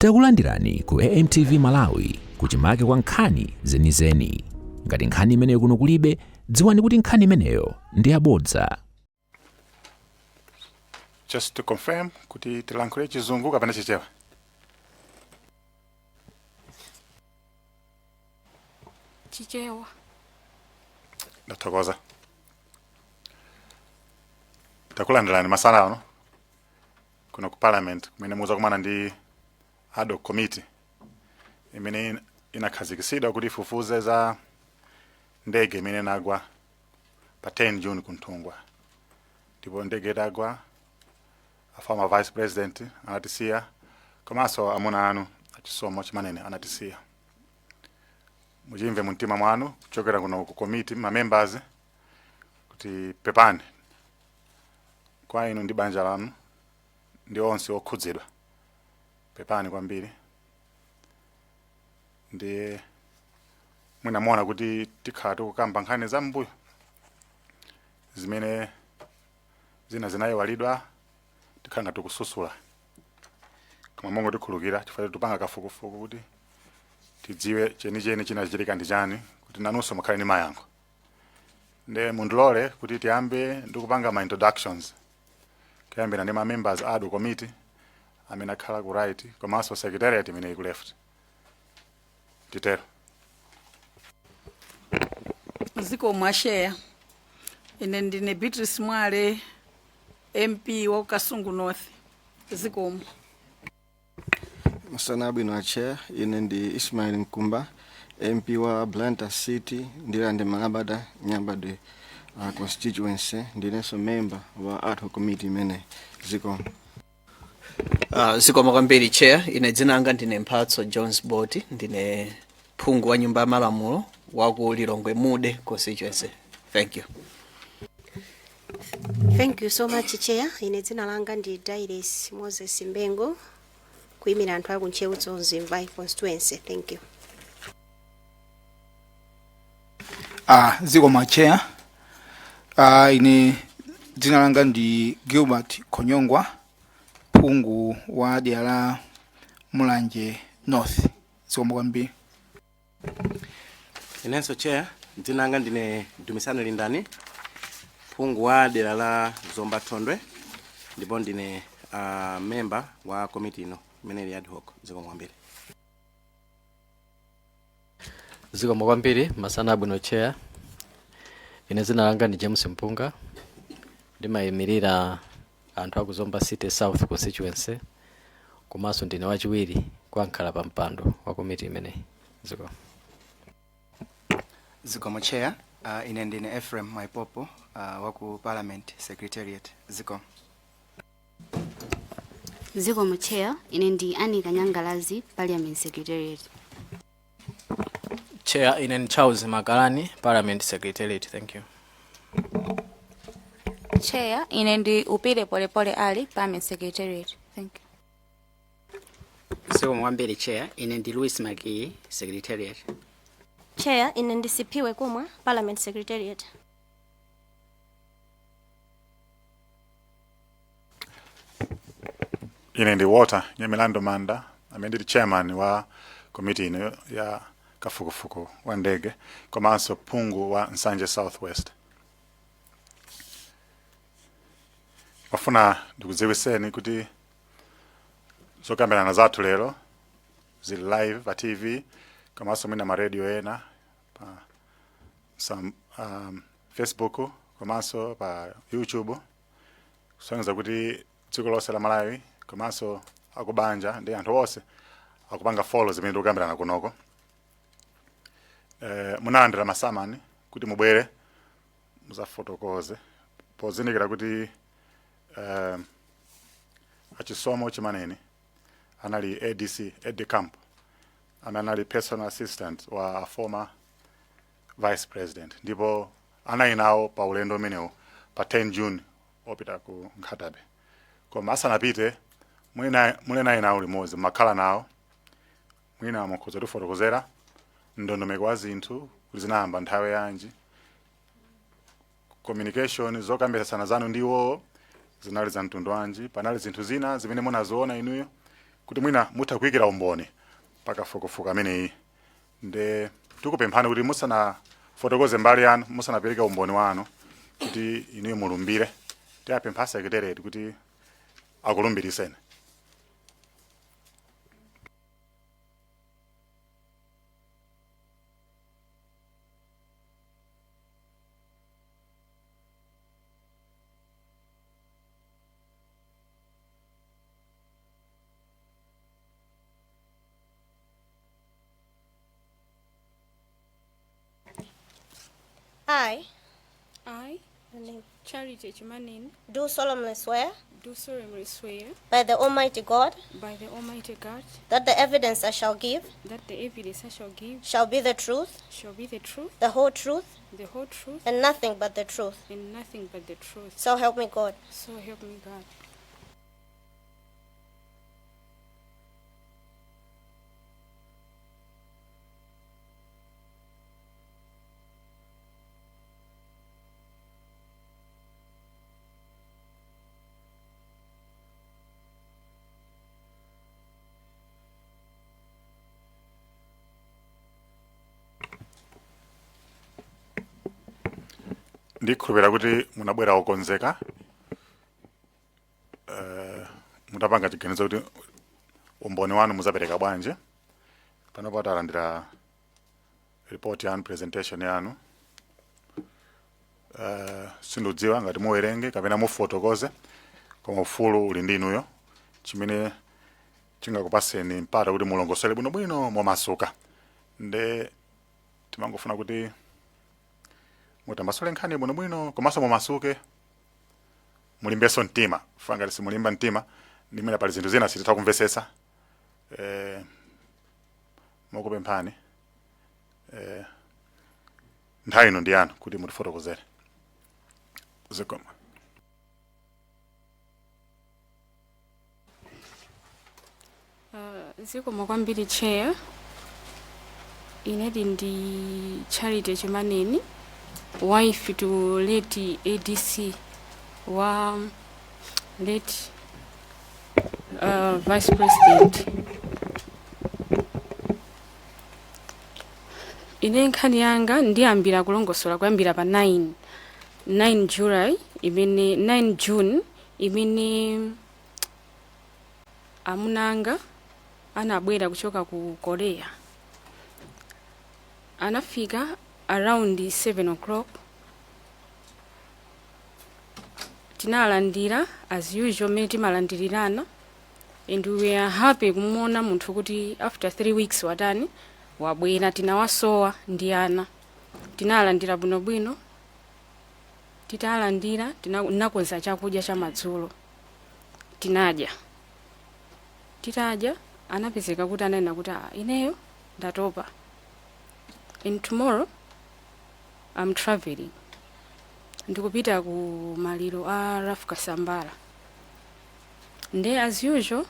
Takulandirani ku AMTV Malawi kuchimake kwa nkhani zenizeni. Ngati nkhani imeneyo kuno kulibe, dziwani kuti nkhani imeneyo ndi yabodza. Just to confirm kuti tilankhule Chizungu kapena Chichewa? Chichewa. Ndathokoza. Takulandirani masana ano kuno ku Parliament kumene muzakumana ndi ad hoc committee imene inakhazikitsidwa kuti ifufuze za ndege imene inagwa pa 10 June ku Nthungwa. Ndipo ndege itagwa, a former Vice President anatisiya, komanso amuna anu Achisomo Chimaneni anatisiya. Muchimve mumtima mwanu kuchokera kuno ku committee, ma members, kuti pepani kwa inu ndi banja lanu ndi onse okhudzidwa. Pepani kwambiri. Ndi mwina muona kuti tikhala tikukamba nkhani za mbuyo zimene zina zinayiwalidwa, tikhala ngati tikususula, koma mungotikhululukira chifukwa tupanga kafukufuku kuti tidziwe chenicheni chinachitika ndi chani, kuti nanunso mukhale ndi mayankho. Nde mundilole kuti tiyambe ndi kupanga ma introductions, kuyambira ndi ma members a ad hoc committee amene akhala ku right, komanso secretariat imene ili ku left. Titero. Zikomo, a Chair. Ine ndine Beatrice Mwale, MP wa Kasungu North. Zikomo. Masana abwino, a Chair. Ine ndi Ismail Mkumba, MP wa Blantyre City, Ndirande Malabada Nyambadwe constituency. Ndinenso member wa ad hoc committee imene. Zikomo. Zikomo kwambiri, Chair. Ine dzina langa ndine Mphatso Jones Boti, ndine phungu wa Nyumba ya Malamulo wa ku Lilongwe Mude constituency. Thank you. Thank you so much, Chair. Ine dzina langa ndi Dairis Moses Mbengo, kuyimira anthu aku Ntcheu Dzonzi Mvai constituency. Thank you. Zikomo, Chair. Ine dzina langa ndi Gilbert Khonyongwa, phungu wa dera la Mulanje North. Zikomo kwambiri. Inenso, Chair, dzina langa ndine Dumisani Lindani, phungu wa dera la Zomba Thondwe, ndipo ndine member wa komiti ino imene ili ad hoc. Zikomo kwambiri. Zikomo kwambiri. Masana abwino, Chair. Ine dzina langa ndi James Mpunga, ndimayimirira anthu aku Zomba City South constituency, komanso ndine wachiwiri kwa mkhala pa mpando wa komiti imeneyi. Zikomo. Zikomo, Chair. Ine ndine Ephraim Maipopo, waku Parliament Secretariat. Zikomo. Zikomo, Chair. Ine ndi Anika Nyangalazi, Parliament Secretariat. Chair, ine ndi Charles Makalani, Parliament Secretariat. Thank you. Chair, ine ndi Upile Polepole Ali, Parliament Secretariat. Thank you. Zikomo kwambiri, Chair. Ine ndi Louis Maki, Secretariat. Chair, ine ndi Siphiwe Kumwa, Parliament Secretariat. Ine ndi Walter Nyamilandu Manda, amene ndili chairman wa komiti ino ya kafukufuku wa ndege, komanso phungu wa Nsanje South West. Mafuna ndikudziwiseni kuti zokambirana zathu lero zili live pa TV, komanso mwina ma radio ena, pa some, Facebook komanso pa YouTube, kusonyeza kuti dziko lonse la Malawi komanso akubanja ndi anthu onse akupanga follow zimene tikukambirana kunoko. Munalandira masamani kuti mubwere muzafotokoze pozindikira kuti Achisomo Chimaneni anali ADC, aide de camp, amene anali personal assistant wa a former Vice President, ndipo anali nawo pa ulendo umenewu pa 10 June opita ku Nkhata Bay. Koma asanapite, muli naye nawo limodzi, mmakhala nawo. Mwina mukhoza tifotokozera ndondomeko wa zinthu kuti zinayamba nthawi yanji, communication, zokambirana zanu ndiwo zinali za mtundu wanji, panali zinthu zina zimene munaziona inuyo Kuti mwina mutha kuyikira umboni pakafukufuku ameneyi. Nde tikupemphani kuti musanafotokoze mbali yanu, musanapereke umboni wanu, kuti inuyo mulumbire. Tiyapempha secretariat kuti akulumbiriseni. I, I, your name, Charity Chimaneni, do solemnly swear do solemnly swear by the Almighty God by the Almighty God that the evidence I shall give that the evidence I shall give shall be the truth, shall be the truth, the whole truth, the whole truth, and nothing but the truth. and nothing but the truth. So help me God. So help me God. Ndikhulupirira kuti munabwera okonzeka, mutapanga chiganizo kuti umboni wanu muzapereka bwanji. Panopo talandira report yanu, presentation yanu. Sindidziwa ngati muwerenge kapena mufotokoze, koma ufulu uli ndi inuyo, chimene chingakupaseni mpata kuti mulongosole bwinobwino momasuka. Nde timangofuna kuti mutambasule nkhani bwinobwino komanso mumasuke, mulimbenso mtima. Ngati simulimba mtima, ndimene pali zinthu zina sititha kumvetsetsa. Mokupemphani, nthawi ino ndi yanu kuti mutifotokozere. Zikomo. Zikomo kwambiri, Chair. Inedi ndi Charity Chimaneni, wife to late ADC wa late Vice President. Ine nkhani yanga ndiyambira kulongosola kuyambira pa 9 July, imene 9 June imene amunanga anabwera kuchoka ku Korea. Anafika around 7 o'clock. Tinalandira as usual mmene timalandirirana, and we were happy kumuona munthu kuti after 3 weeks watani, wabwera. Tinawasowa ndi ana. Tinalandira bwinobwino. Titalandira, tinakonza chakudya cha madzulo, tinadya. Titadya, anapezeka kuti ananena kuti, "Ah, ineyo ndatopa and tomorrow I'm traveling, ndikupita ku maliro a Ralph Kasambara." Nde as usual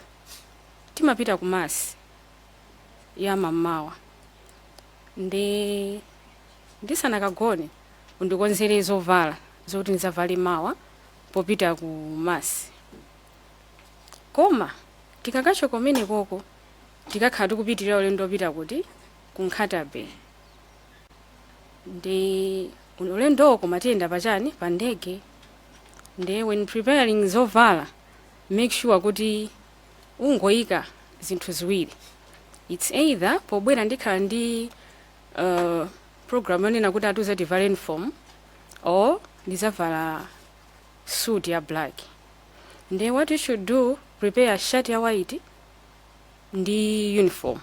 timapita ku mass ya mammawa, nde ndisanakagone undikonzere zovala zokuti ndizavale mawa popita ku mass, koma tikakachoka kumene koko tikakhala tikupitirira ulendo opita kuti ku Nkhata Bay. Ndi ulendowo koma tiyenda pachani, pa ndege. Nde when preparing zovala, make sure kuti ungoyika zinthu ziwiri. It's either pobwera ndikhala ndi program yonena kuti atiuza tivale uniform or ndizavala suit ya black. Nde what you should do, prepare shirt ya white ndi uniform.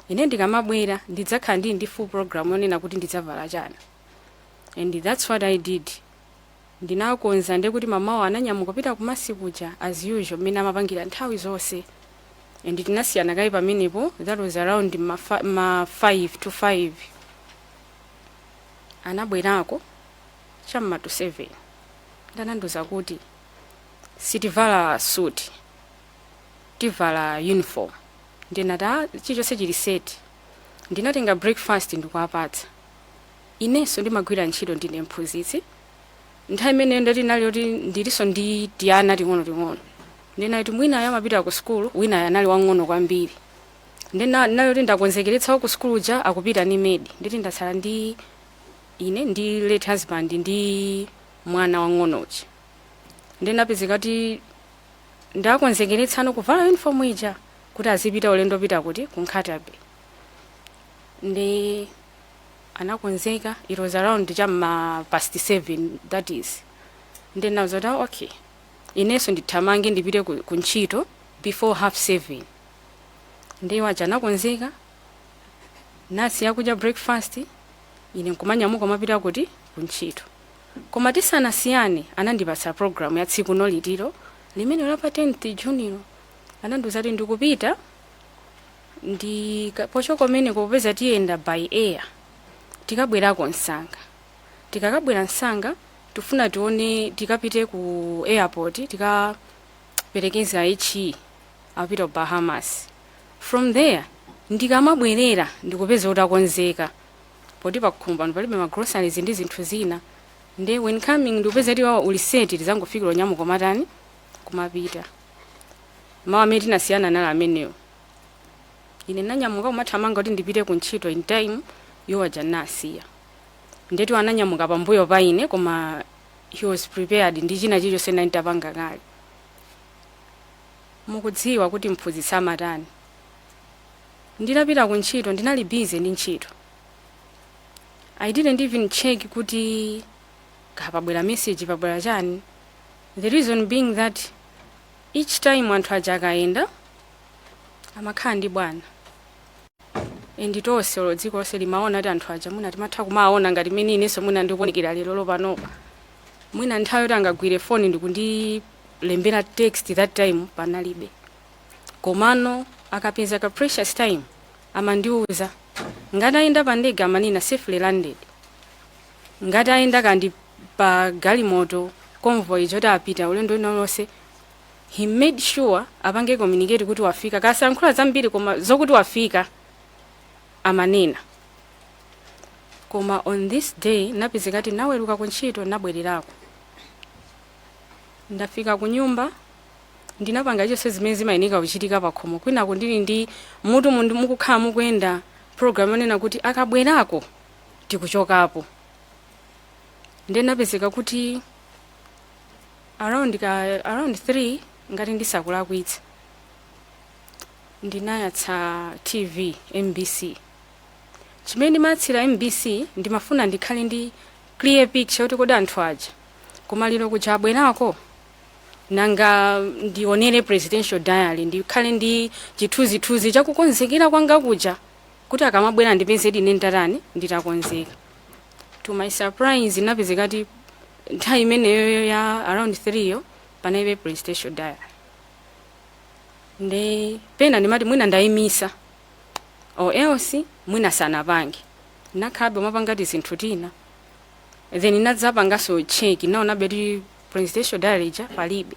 Ine ndikamabwera ndidzakhala ndili ndi full program yonena kuti ndidzavala chani, and that's what I did. Ndinakonza ndiye kuti mamawa ananyamuka kupita ku mass kuja as usual mmene amapangira nthawi zonse, and tinasiyana kayi pamenepo. That was around ma 5 to 5. Anabwerako cham'ma to 7, ndanandiuza kuti sitivala suit, tivala uniform. Ndinati, "Ah, chilichonse chili set." Ndinatenga breakfast ndikuwapatsa. Inenso ndimagwira ntchito, ndine mphunzitsi. Nthawi imeneyo ndati nali yoti ndilinso ndi tiana ting'onoting'ono. Ndinati mwina amapita ku sukulu, wina anali wang'ono kwambiri. Ndina nayo kuti ndakonzekeretsawo ku sukulu ja akupita ni maid. Nditi ndatsala ndi ine ndi late husband ndi mwana wang'onochi. Ndinapezeka kuti ndakonzekeretsano kuvala uniform ija kuti azipita ulendo pita kuti ku Nkhata Bay. Ndi anakonzeka, it was around chamma past 7, that is. Ndinawuza kuti, "Ah, okay, inenso ndithamange ndipite ku ntchito before 7:30." Ndiye aja anakonzeka, nasiya kudya breakfast, ine nkumanyamuka mapita kuti ku ntchito. Koma tisanasiyane anandipatsa program ya tsiku nolitiro limene la pa 10th Junilo. Anandiuza kuti ndikupita ndi pochoka kumene popeza tiyenda by air, tikabwerako msanga. Tikakabwera msanga tifuna tione, tikapite ku airport tikaperekeza HE apita ku Bahamas. From there ndikamabwerera ndikupeza kuti akonzeka, poti pakhomo pano palibe ma groceries ndi zinthu zina. Nde when coming ndikupeza kuti wawa uli set, tizangofikira onyamuka matani kumapita. Mawu amene tinasiyana nalo amenewo. Ine nanyamuka kumathamanga kuti ndipite ku ntchito in time. Iwo aja nasiya, ndetu ananyamuka pambuyo pa ine, koma he was prepared ndi china chilichonse nditapanga kale. Mukudziwa kuti mphunzitsi amatani. Nditapita ku ntchito ndinali busy ndi ntchito. I didn't even check kuti kapabwera message, pabwera chani. The reason being that each time anthu aja akayenda amakhala ndi bwana, and tonse olo dziko lonse limaona kuti anthu aja mwina timatha kumaona ngati mmene inenso mwina ndikuonekera lero lopanopa. Mwina nthawi yoti angagwire foni ndikundilembera text, that time panalibe. Komano akapeza ka precious time amandiuza. Ngati ayenda pa ndege amanena "safely landed". Ngati ayenda kandi pa galimoto, convoy choti apita ulendo wina lonse, he made sure apange communicate kuti wafika. Kasayankhula zambiri, koma zokuti wafika amanena. Koma on this day napezeka kuti naweruka ku ntchito, nabwererako, ndafika ku nyumba, ndinapanga chonse zimene zimayeneka kuchitika pakhomo. Kwinaku ndili ndi mutu mukukhala mukuyenda program yonena kuti akabwerako tikuchokapo. Ndiye napezeka kuti around 3, ngati ndisakulakwitsa, ndinayatsa TV MBC. Chimene ndimayatsira MBC, ndimafuna ndikhale ndi clear picture kuti kodi anthu aja kumaliro kuja abwerako? Nanga ndionere Presidential Diary, ndikhale ndi chithunzithunzi chakukonzekera kwanga kuja kuti akamabwera ndipeze ine ndatani, nditakonzeka. To my surprise, napezeka kuti nthawi imeneyo ya around 3 yo panalibe Presidential Diary. Nde pena ndimati mwina ndayimisa or else mwina sanapange, nakhalabe umapanga tizinthu tina. Then nadzapanganso check, naonabe kuti Presidential Diary ija palibe,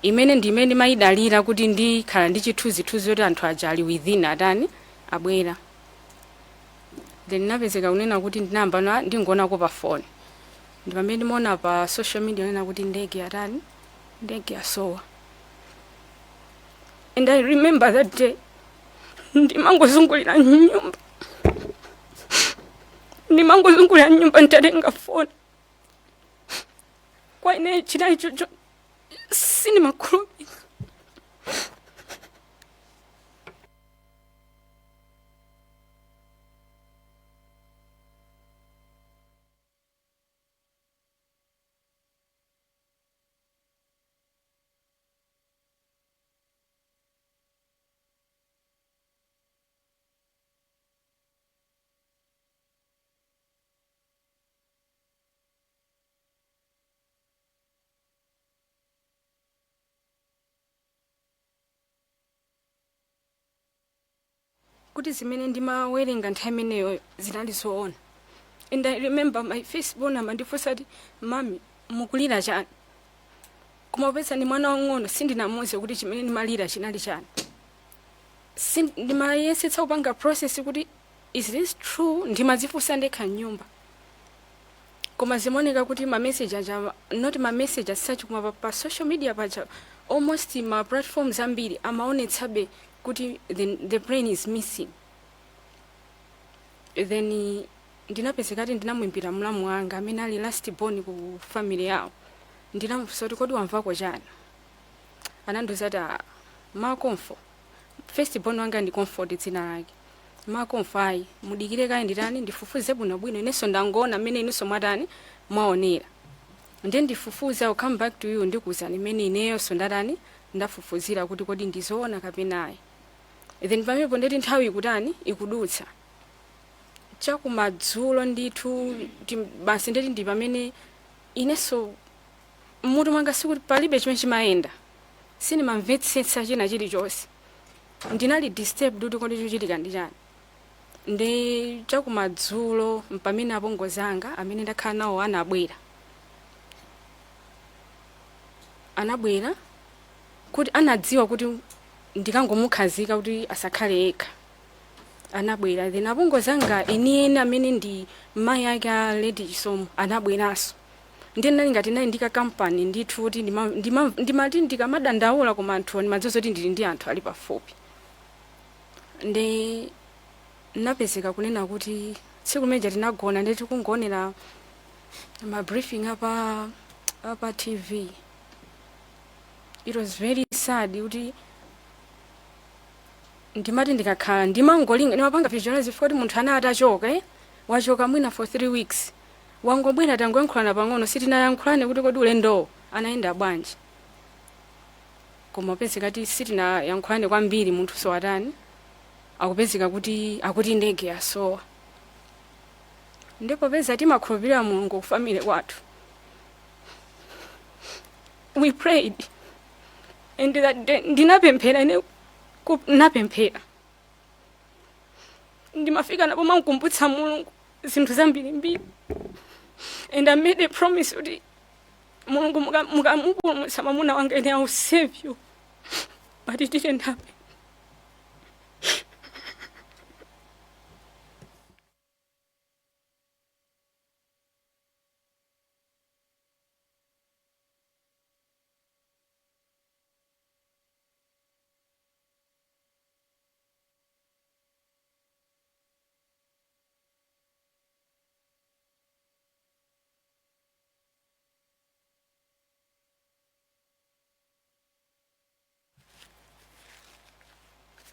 imene ndi imene ndimayidalira kuti ndikhala ndi chithunzithunzi kuti anthu aja ali within, atani, abwera. Then napezeka kunena kuti ndinayamba ndingoonako pa phone, ndi pamene ndimaona pa social media kunena kuti ndege atani, ndege yasowa. And I remember that day ndimangozungulira nyumba, ndimangozungulira nyumba nditatenga phone. Kwa ine chinali chocho sindimakhulupirira kuti zimene ndimawerenga nthawi imeneyo zinali zoona. And I remember my firstborn amandifunsa kuti, "Mami, mukulira chani?" Koma popeza ndi mwana wang'ono, sindinamuwuze kuti chimene ndimalira chinali chani. Ndimayesetsa kupanga process kuti is this true? Ndimadzifunsa ndekha mnyumba. Koma zimaoneka kuti ma message aja, not ma message as such, koma pa social media paja Almost ma platforms ambiri amaonetsabe kuti the plane is missing. Then ndinapezekati ndinamuimbira mlamu wanga amene ali last born ku family yawo. Ndinamufunsa kuti, "Kodi wamvako chani?" Anandiuza kuti, "Ah, ma Comfort," first born wanga ndi Comfort dzina lake, "Ma Comfort, ayi, mudikire kaye, nditani, ndifufuze bwinobwino. Inenso ndangoona amene inunso mwatani, mwaonera. Ndiye ndifufuze, I'll come back to you, ndikuwuzani imene ineyonso ndatani, ndafufuzira kuti kodi ndizoona kapena ayi." Then pamenepo ndeti nthawi ikutani, ikudutsa chakumadzulo ndithu. Basi, ndeti ndi pamene inenso mmutu mwanga sikuti palibe chimene chimayenda, sindimamvetsetsa china chilichonse. Ndinali disturbed kuti kodi chikuchitika ndi chani. Ndi chakumadzulo mpamene apongozi anga amene ndakhala nawo anabwera. Anabwera kuti anadziwa kuti ndikangomukhazika kuti asakhale yekha. Anabwera. Then apongozi anga enieni amene ndi mayi ake a Lady Chisomo anabweranso. Ndiye ndinali ngati nali ndi kakampani ndithu, kuti ndimati ndikamadandaula koma anthu ndimadziwa zoti ndili ndi anthu ali pafupi. Ndi napezeka kunena kuti tsiku limeja tinagona, ndi tikungoonera ma briefing apa TV. It was very sad kuti ndimati ndikakhala ndimangolinga, ndimapanga visualize kuti munthu ana atachoka, wachoka mwina for 3 weeks, wangobwera, tangoyankhulana pang'ono, sitinayankhulane kuti kodi ulendowo anayenda bwanji. Koma upezeka ti sitinayankhulane kwambiri, munthu sowatani, akupezeka kuti akuti ndege yasowa. Ndipo peza timakhulupirira Mulungu ku family kwathu, we prayed, and that day ndinapemphera ine, napemphera, ndimafika napo mankumbutsa Mulungu zinthu zambirimbiri, and I made a promise kuti, "Mulungu, mukamupulumutsa mwamuna wanga, ine I will save you." But it didn't happen.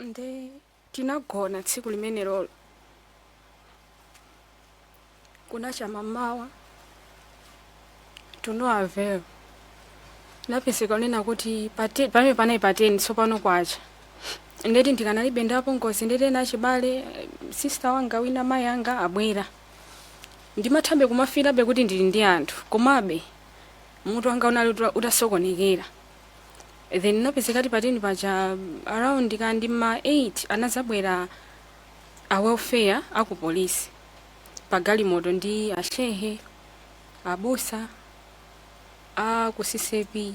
Nde tinagona tsiku limenelolo, kunacha mamawa, to no avail. Napezeka kunena kuti pamene panali pa 10, tsopano kwacha, ndeti ndikanalibe ndi apongozi, ndeti ena achibale, sister wanga wina, mayi anga abwera. Ndimathabe kumafirabe kuti ndili ndi anthu, komabe mutu wanga unali utasokonekera. Then napezeka pa 10 paja, around kandi ma 8, anazabwera a welfare aku polisi pa galimoto ndi ashehe, abusa a ku CCAP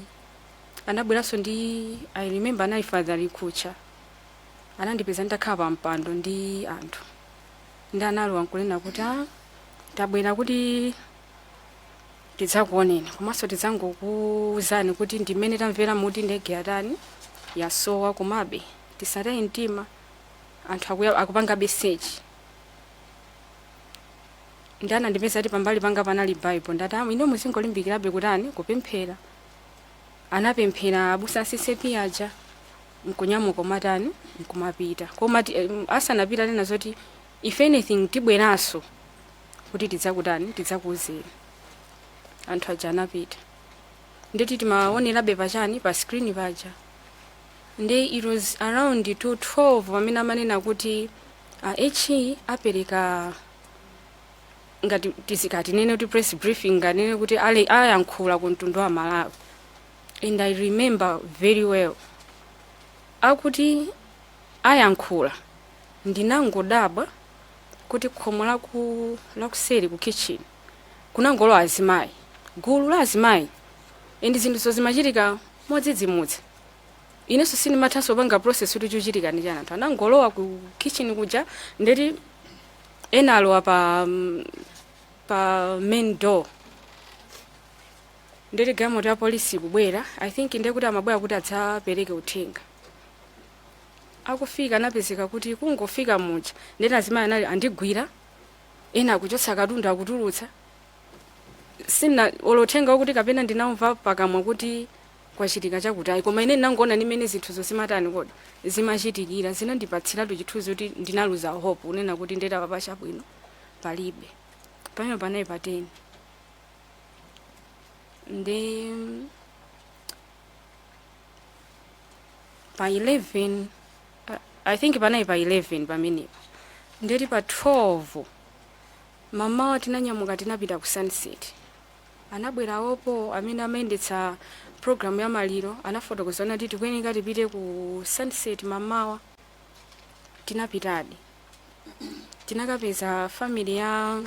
anabweranso ndi, I remember, anali Father Likucha. Anandipeza ndakhala pa mpando ndi anthu, ndi analowa nkunena kuti, "Ah, tabwera kuti tidzakuoneni, komanso tidzangokuwuzani kuti ndimene tamvera muti ndege yatani, yasowa, komabe tisataye mtima, anthu akupangabe search." Ndi anandipeza ati pambali panga panali Bible. Ndati, "Amu ine muzingolimbikirabe kutani, kupemphera." Anapemphera abusa CCAP aja, nkunyamuka umatani, nkumapita. Koma asanapita anena zoti, "If anything, tibweranso kuti tidzakutani, tidzakuuzeni." Anthu aja anapita, nditi timaonerabe pachani, pa screen paja. Ndi it was around 2:12 pamene amanena kuti a HE apereka ngati tizikati nene kuti press briefing, nganene kuti ale ayankhula ku mtundu wa Malawi. And I remember very well, akuti ayankhula, ndinangodabwa kuti khomo lakuseri ku kitchen kunangolowa azimayi, gulu la azimayi, and zinthuzo zimachitika modzidzimutsa. Inenso sindimathanso kupanga process kuti chochitika ndi chani. Anthu anangolowa ku kitchen kuja, ndeti ena alowa pa main door. Ndeti galimoto ya polisi ikubwera, I think ndiye kuti amabwera kuti adzapereke uthenga. Akufika anapezeka kuti kungofika muja, ndeti azimayi anali andigwira, ena akuchotsa katundu akutulutsa. Sina olo uthenga wakuti kapena ndinamva pakamwa kuti kwachitika chakuti, ayi, koma ine ndinangoona nimene zinthuzo zimatani kodi zimachitikira, zinandipatsiratu chithunzi kuti ndinaluza hope, unena kuti ndeti apa pachabwino palibe. Pamene panali pa 10, ndi pa 11, I think panali pa 11 pamenepo. Ndeti pa 12 mamawa tinanyamuka, tinapita ku Sunset. Anabwerawopo amene amayendetsa program ya maliro, anafotokoza kuti tikuyeneka tipite ku Sunset mamawa. Tinapitadi, tinakapeza family ya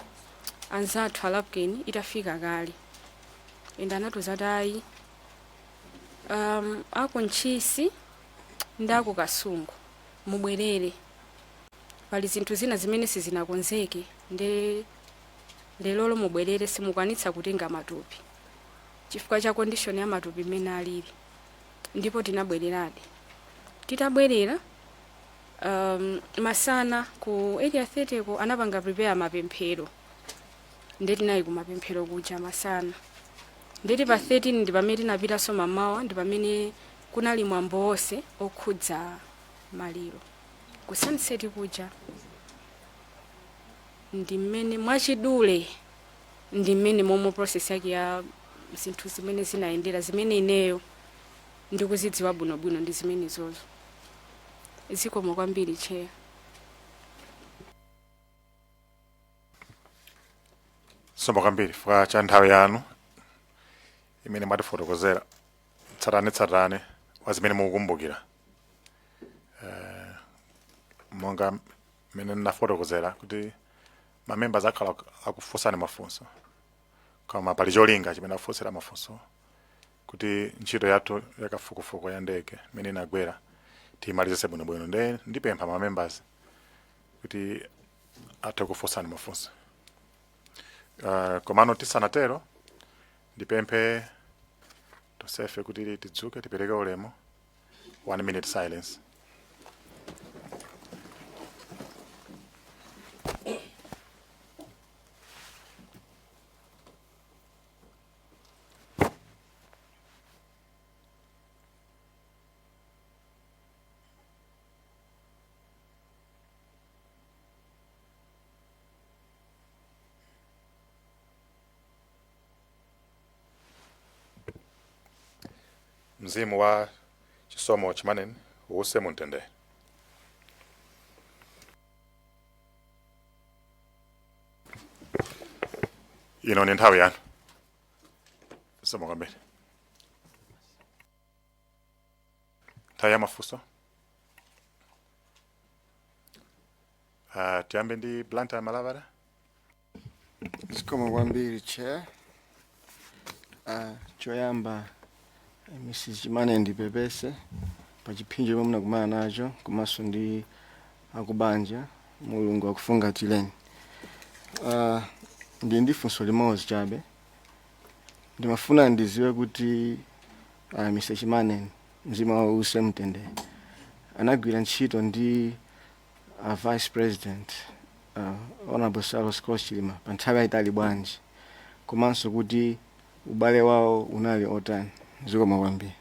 anzathu a Lapken itafika kale, and anatiuza kuti ayi, aku Ntchisi ndi aku Kasungu mubwerere, pali zinthu zina zimene sizinakonzeke, ndi lelolo mubwerere, simukwanitsa kutenga matupi chifukwa cha condition ya matupi imene alili. Ndipo tinabwereradi. Titabwerera, masana ku Area 30 ko anapanga prepare mapemphero, ndi tinali ku mapemphero kuja masana. Nditi pa 13 ndi pamene tinapitanso mamawa, ndi pamene kunali mwambo wonse okhudza maliro ku Sunset kuja. Ndi mmene mwachidule, ndi mmene momwe process yake ya zinthu zimene zinayendera, zimene ineyo ndikuzidziwa bwinobwino ndi zimene zozo. Zikomo kwambiri, Chair. Zikomo kwambiri chifukwa cha nthawi yanu imene mwatifotokozera tsatane tsatane wa zimene mukukumbukira. Monga mmene ndinafotokozera kuti mamembers akhala akufunsani mafunso, koma pali cholinga chimene akufunsira mafunso, kuti ntchito yathu yakafukufuku ya ndege imene inagwera tiyimalizise bwinobwino. Nde ndipempha mamembers kuti athe kufunsani mafunso. Komano tisanatero, ndipemphe tonsefe kuti tidzuke, tipereke ulemu, one minute silence. Mzimu wa Chisomo Chimaneni uwuse mumtendere. Ino ni nthawi yanu. Zikomo kwambiri. Nthawi ya mafunso. Tiyambe ndi Blantyre Malabada. Zikomo kwambiri, Chair. Choyamba, Mrs Chimane, ndipepese pa chipsinjo chomwe munakumana nacho komanso ndi akubanja. Mulungu akufungatireni. Ndi funso limodzi chabe. Ndimafuna ndiziwe kuti Mr Chimane, mzimu wawo uwuse mtendere, anagwira ntchito ndi Vice President, Honorable Saulos Klaus Chilima, pa nthawi yayitali bwanji, komanso kuti ubale wawo unali otani? Zikomo kwambiri.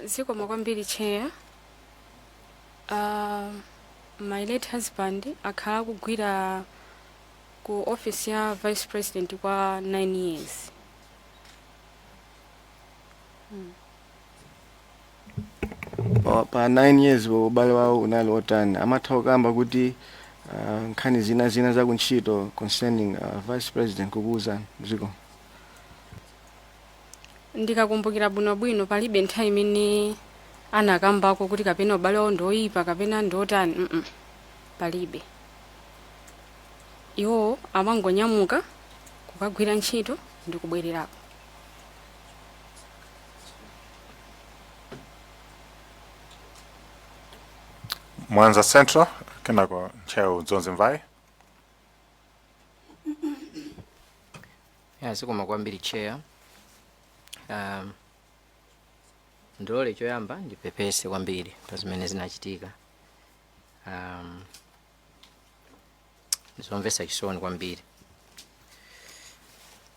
Zikomo kwambiri, Chair. My late husband akhala akugwira ku office ya Vice President kwa 9 years. Pa 9 years ubale wawo unali otani? Amatha kukamba kuti nkhani zina zina za kuntchito concerning Vice President kukuwuzani? Ziko Ndikakumbukira bwinobwino, palibe nthawi imene anakambako kuti kapena ubale wawo ndoyipa kapena ndotani. Palibe. Iwo amangonyamuka kukagwira ntchito ndi kubwererako. Mwanza Central, kenako Ntcheu Dzonzi Mvai. Zikomo kwambiri, Chair. Ndilole choyamba ndipepese kwambiri pa zimene zinachitika. Zomvetsa chisoni kwambiri.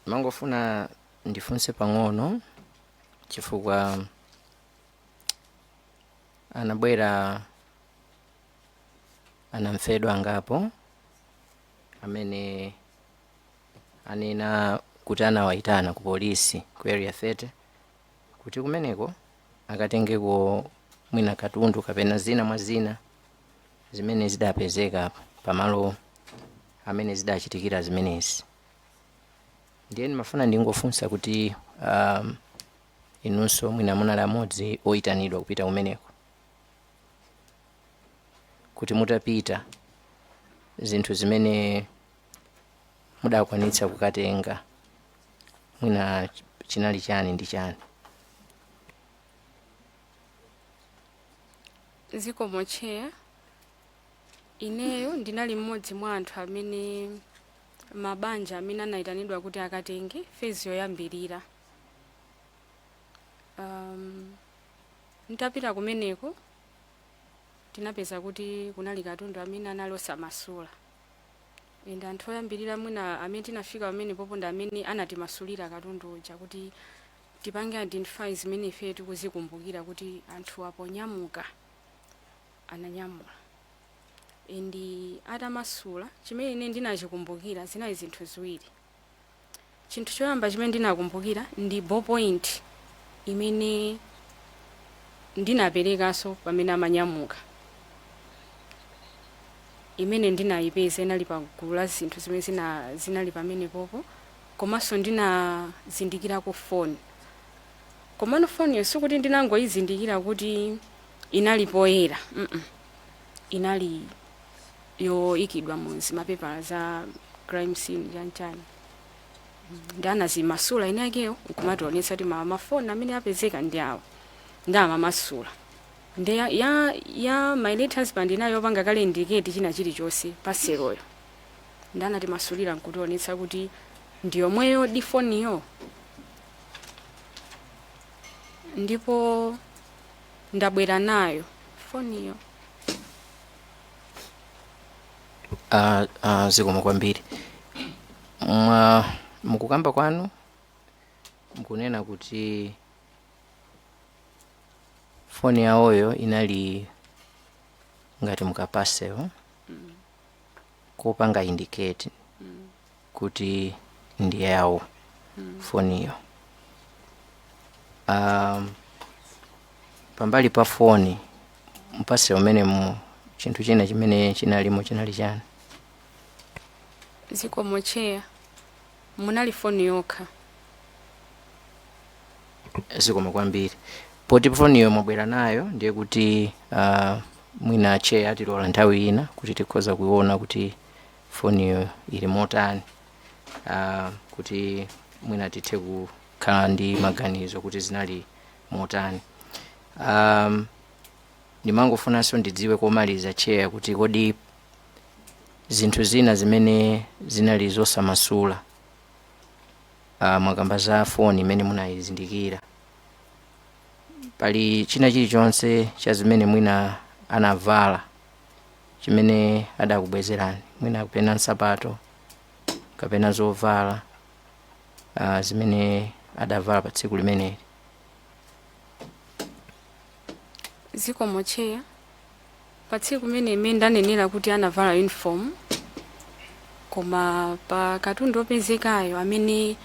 Mangofuna ndifunse pang'ono chifukwa anabwera anamfedwa angapo amene anena kuti anawayitana ku polisi ku Area 30 kuti kumeneko akatengeko mwina katundu kapena zina mwa zina zimene zidapezeka pamalo amene zidachitikira zimenezi. Ndiye ndimafuna ndingofunsa kuti inunso mwina munali amodzi oyitanidwa kupita kumeneko, kuti mutapita zinthu zimene mudakwanitsa kukatenga mwina chinali chani ndi chani? Zikomo, Chair. Ineyo ndinali mmodzi mwa anthu amene, mabanja amene anayitanidwa kuti akatenge phase yoyambirira. Ntapita kumeneko tinapeza kuti kunali katundu amene anali osamasula, and anthu oyambirira mwina amene tinafika pamene popo ndi amene anatimasulira katundu uja kuti tipange identify zimene ife tikuzikumbukira kuti anthu aponyamuka ananyamula. And atamasula, chimene ine ndinachikumbukira zinali zinthu ziwiri. Chinthu choyamba chimene ndinakumbukira ndi ballpoint imene ndinaperekanso pamene amanyamuka, imene ndinayipeza inali pa gulu la zinthu zimene zinali pamene popo. Komanso ndinazindikirako foni, komano foniyo sikuti ndinangoyizindikira kuti inali poyera, Inali yoyikidwa mu zimapepala za crime scene chanchani, ndi anazimasula ine akeyo nkumationetsa kuti mafoni amene apezeka ndi awa, ndi amamasula. Ndi ya my late husband inayo yopanga kale indicate china chilichonse parceloyo, ndi anatimasulira nkutionetsa kuti ndi yomweyo di foniyo. Ndipo ndabwera nayo foniyo. Zikomo kwambiri. Mwa mukukamba kwanu mukunena kuti foni yawoyo inali ngati muka parcel kopanga indicate kuti ndi yawo foniyo. Pambali pa foni, mu parcel umenemu chinthu china chimene chinalimo chinali chani? Zikomo, Chair. Munali foni yokha. Zikomo kwambiri. Poti foniyo mwabwera nayo, ndiye kuti mwina Chair atilola nthawi ina kuti tikhoza kuiona kuti foniyo ili motani, kuti mwina tithe kukhala ndi maganizo kuti zinali motani. Ndimangofunanso ndidziwe komaliza, Chair, kuti kodi zinthu zina zimene zinali zosamasula, mwakamba za foni imene munayizindikira, pali china chilichonse cha zimene mwina anavala chimene adakubwezerani, mwina kapena nsapato kapena zovala zimene adavala pa tsiku limeneli? Zikomo, Chair. Pa tsiku limene imene ndanenera kuti anavala uniform, koma pa katundu opezekayo amene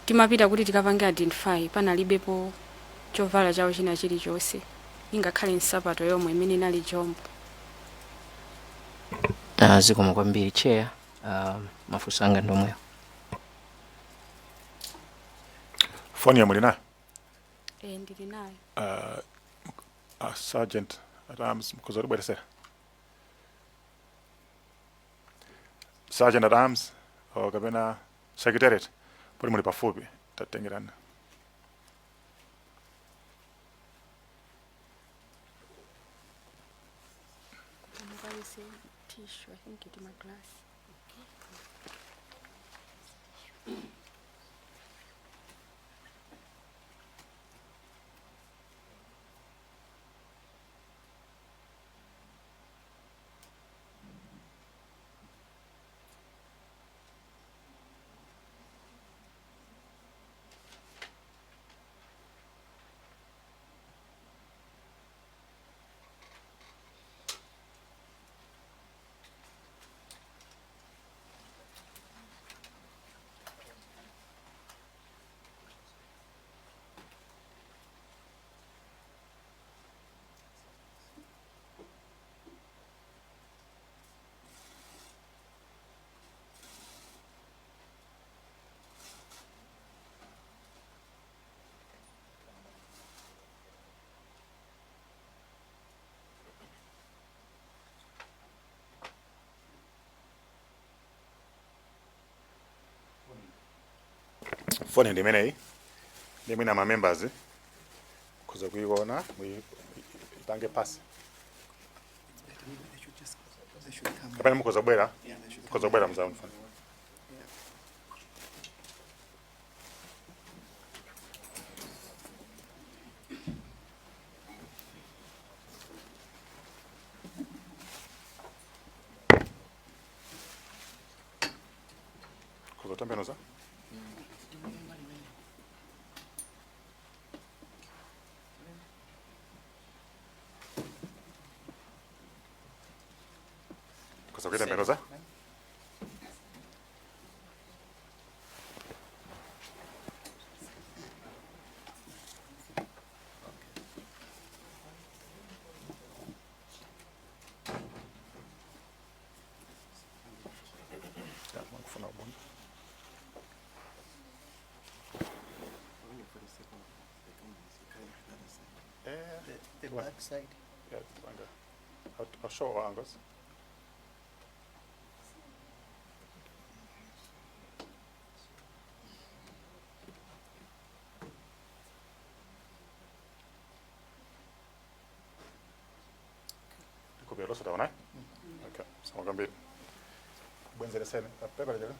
timapita kuti tikapange identify panalibepo chovala chawo china chilichonse, ingakhale nsapato yomwe imene inali jombo. Zikomo kwambiri, Chair. Mafunso anga ndomweyo. Foni yomwe muli nayo? E, ndili nayo. Sergeant at Arms, mukhoza kutibweresera? Sergeant at Arms or kapena secretariat, poti muli pafupi, tatengerani. Mupalise tissue, I think it my glass. Foni ndi imeneyi, ndi mwina ma members kuza kuiona, ipange pasi kapena mukhoza kubwera mzamfa. Mukhoza kutembenuza. Mukhoza kuitembenuza. Yeah, mukufuna ubona. The back side. Yeah, angle. I'll show all angles. Kubera taona? Okay, sawa kwambiri. Bwenzereseni, pepa lero.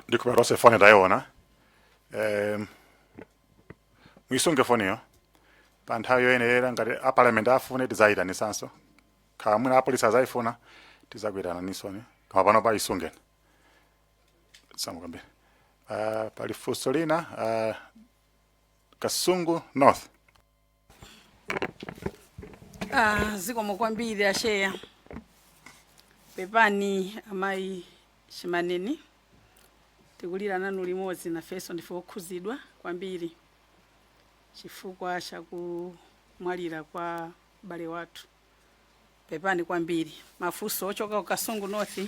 Ndikubera rose foni ndayiona. Muyisunge foniyo. Pa nthawi yoyenera ngati a parliament afune, tidzayitanisanso. Kha mwina apolisi azayifuna, tidzakuyitana nisoni. Koma pano pa isungeni. Sawa kwambiri. Pali funso lina, Kasungu North. Ah, zikomo kwambiri a Chair. Pepani amayi Chimaneni, tikulira nanu limodzi, nafenso ndife okhuzidwa kwambiri chifukwa chakumwalira kwa bale wathu. Pepani kwambiri. Mafunso ochoka ku Kasungu North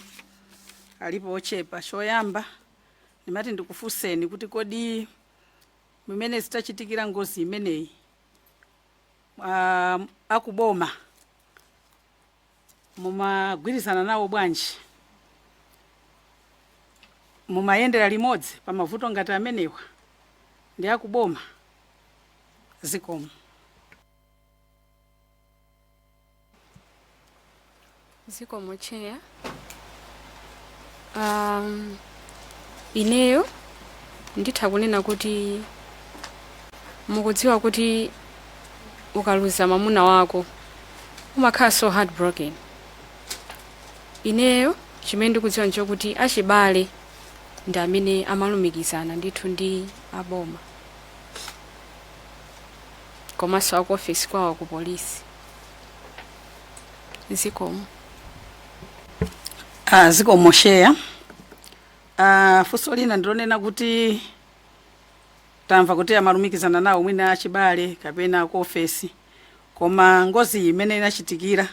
alipo ochepa. Choyamba ndimati ndikufunseni kuti kodi mmene zitachitikira ngozi imeneyi, akuboma mumagwirizana nawo bwanji? Mumayendera limodzi pa mavuto ngati amenewa ndi akuboma? Zikomo. Zikomo, Chair. Ineyo nditha kunena kuti mukudziwa kuti ukaluza mwamuna wako umakhala so heartbroken. Ineyo chimene ndikudziwa nchokuti achibale ndi amene amalumikizana ndithu ndi aboma komanso aku ofesi kwawo ku polisi. Zikomo. Ah, zikomo, Chair. Ah, funso lina ndilonena kuti tamva kuti amalumikizana nawo mwina achibale kapena ku ofesi, koma ngozi imene inachitikira,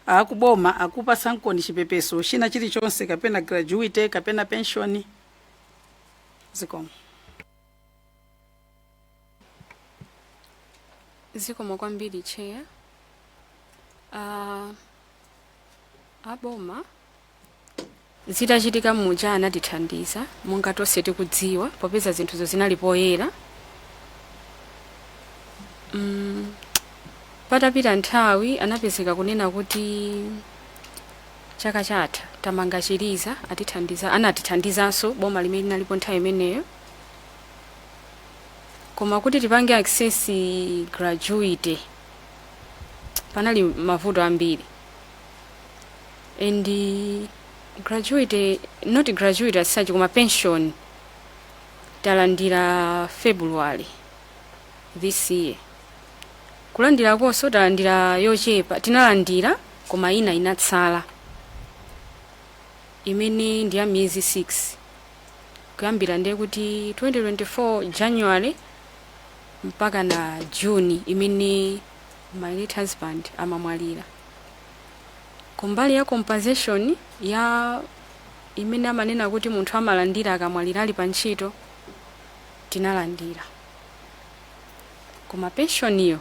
akuboma akupasa nkoni chipepeso china chilichonse kapena gratuity kapena pension? Zikomo. Zikomo kwambiri, Chair. Aboma zitachitika muja anatithandiza monga tonse tikudziwa, popeza zinthuzo zinali poyera. Patapita nthawi anapezeka kunena kuti chaka chatha tamanga chiliza, atithandiza, anatithandizanso boma limene linalipo nthawi imeneyo. Koma kuti tipange access gratuity panali mavuto ambiri, and gratuity, not gratuity as such, koma pension talandira February this year. Kulandira konso talandira yochepa, tinalandira koma ina inatsala imene ndi ya miyezi 6 kuyambira ndiye kuti 2024 January. Mpaka na June imene my late husband amamwalira. Kumbali ya compensation ya imene amanena kuti munthu amalandira akamwalira ali pa ntchito, tinalandira, koma pensioniyo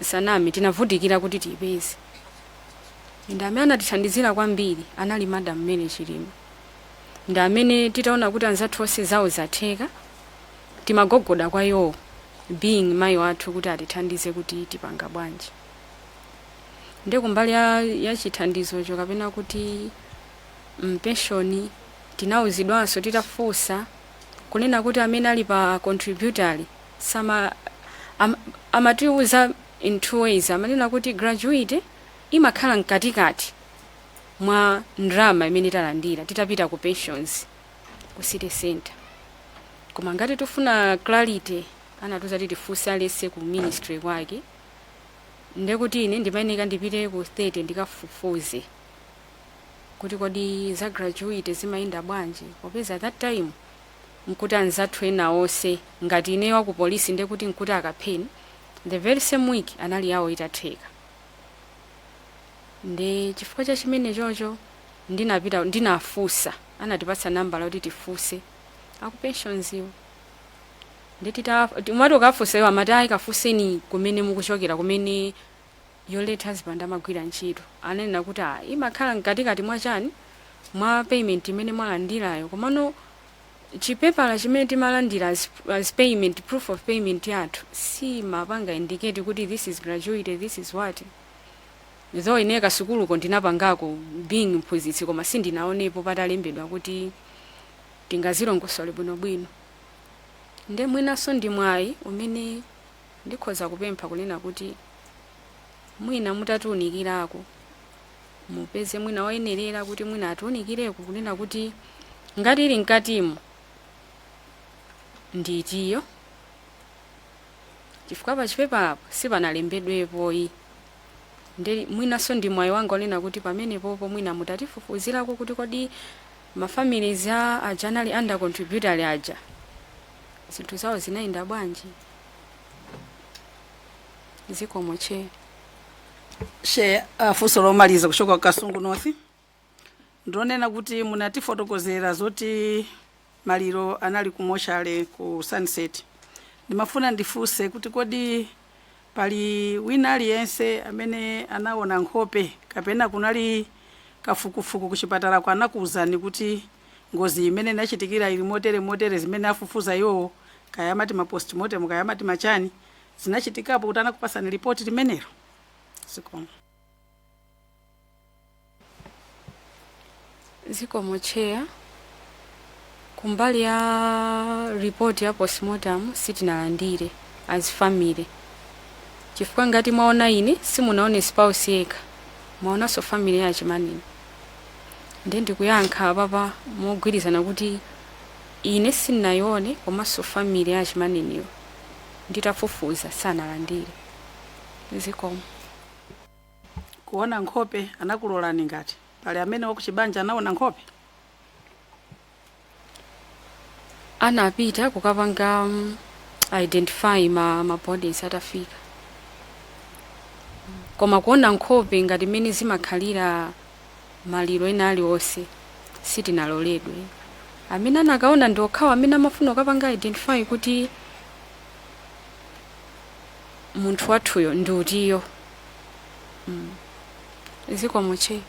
sanami, tinavutikira kuti tiyipeze. Ndi amene anatithandizira kwambiri anali Madam Mary Chilima. Ndi amene titaona kuti anzathu onse zawo zatheka, timagogoda kwa iwo, being mayi wathu, kuti atithandize kuti tipanga bwanji. Ndi kumbali ya chithandizocho kapena kuti pension, tinawuzidwanso titafunsa kunena kuti amene ali pa contributory sama amatiuza in two ways. Amanena kuti gratuity imakhala mkatikati mwa ndrama imene talandira titapita ku pensions ku city center, koma ngati tifuna clarity, anatiuza kuti tifunse alese ku ministry kwake. Ndekuti ine ndimayeneka ndipite ku 30 ndikafufuze kuti kodi za gratuity zimayenda bwanji, popeza that time nkuti anzathu ena onse, ngati ineyo wa ku polisi, ndekuti nkuti akapheni the very same week anali yawo itatheka. Ndi chifukwa cha chimene chocho ndinapita, ndinafunsa, anatipatsa nambala kuti tifunse aku pensions iwo. Nditita umati ukafunsa, iwo amati, "Ayi, kafunseni kumene mukuchokera, kumene your late husband amagwira ntchito." Ananena kuti, "Ah, imakhala mkatikati mwa chani, mwa payment imene mwalandirayo." Komano chipepala chimene timalandira as payment, proof of payment yathu, simapanga indicate kuti this is gratuity, this is what. Though ine kasukuluko ndinapangako being mphunzitsi, koma sindinaonepo patalembedwa kuti tingazilongosole bwinobwino. Nde mwinanso ndi mwayi umene ndikhoza kupempha kunena kuti mwina mutatiunikirako, mupeze mwina woyenerera kuti mwina atiunikireko kunena kuti ngati ili mkatimo nditiyo, chifukwa pachipepalapo sipanalembedwepoyi. Ndi mwinanso ndi mwayi wanga onena kuti pamenepopo mwina mutatifufuzirako kuti kodi ma families a aja anali under contributory aja, zinthu zawo zinayenda bwanji. Zikomo, Chair. Chair, funso lomaliza kuchoka ku Kasungu North ndionena kuti munatifotokozera zoti maliro anali ku mortuary ku Sunset. Ndimafuna ndifunse kuti kodi pali wina aliyense amene anaona nkhope, kapena kunali kafukufuku kuchipatala anakuwuzani kuti ngozi imene inachitikira ili motere motere, zimene afufuza iwowo, kaya amati ma postmortem, kaya amati machani, zinachitikapo kuti anakupasani ripoti limenelo? Zikomo. Zikomo, Chair. Kumbali ya report ya postmortem sitinalandire as family, chifukwa ngati mwaona ine, simunaone spouse yekha, mwaonanso family ya Chimaneni. Ndiye ndikuyankha apapa mogwirizana kuti ine sindinayione, komanso family ya Chimaneniyo nditafufuza sanalandire. Zikomo. Kuona nkhope anakulolani? Ngati pali amene wakuchibanja anaona nkhope? Anapita kukapanga identify ma bodies atafika, koma kuona nkhope ngati mmene zimakhalira maliro ena aliwonse sitinaloledwe. Amene anakaona ndi okhawo amene amafuna kukapanga identify kuti munthu wathuyo ndi utiyo. Zikomo, Chair.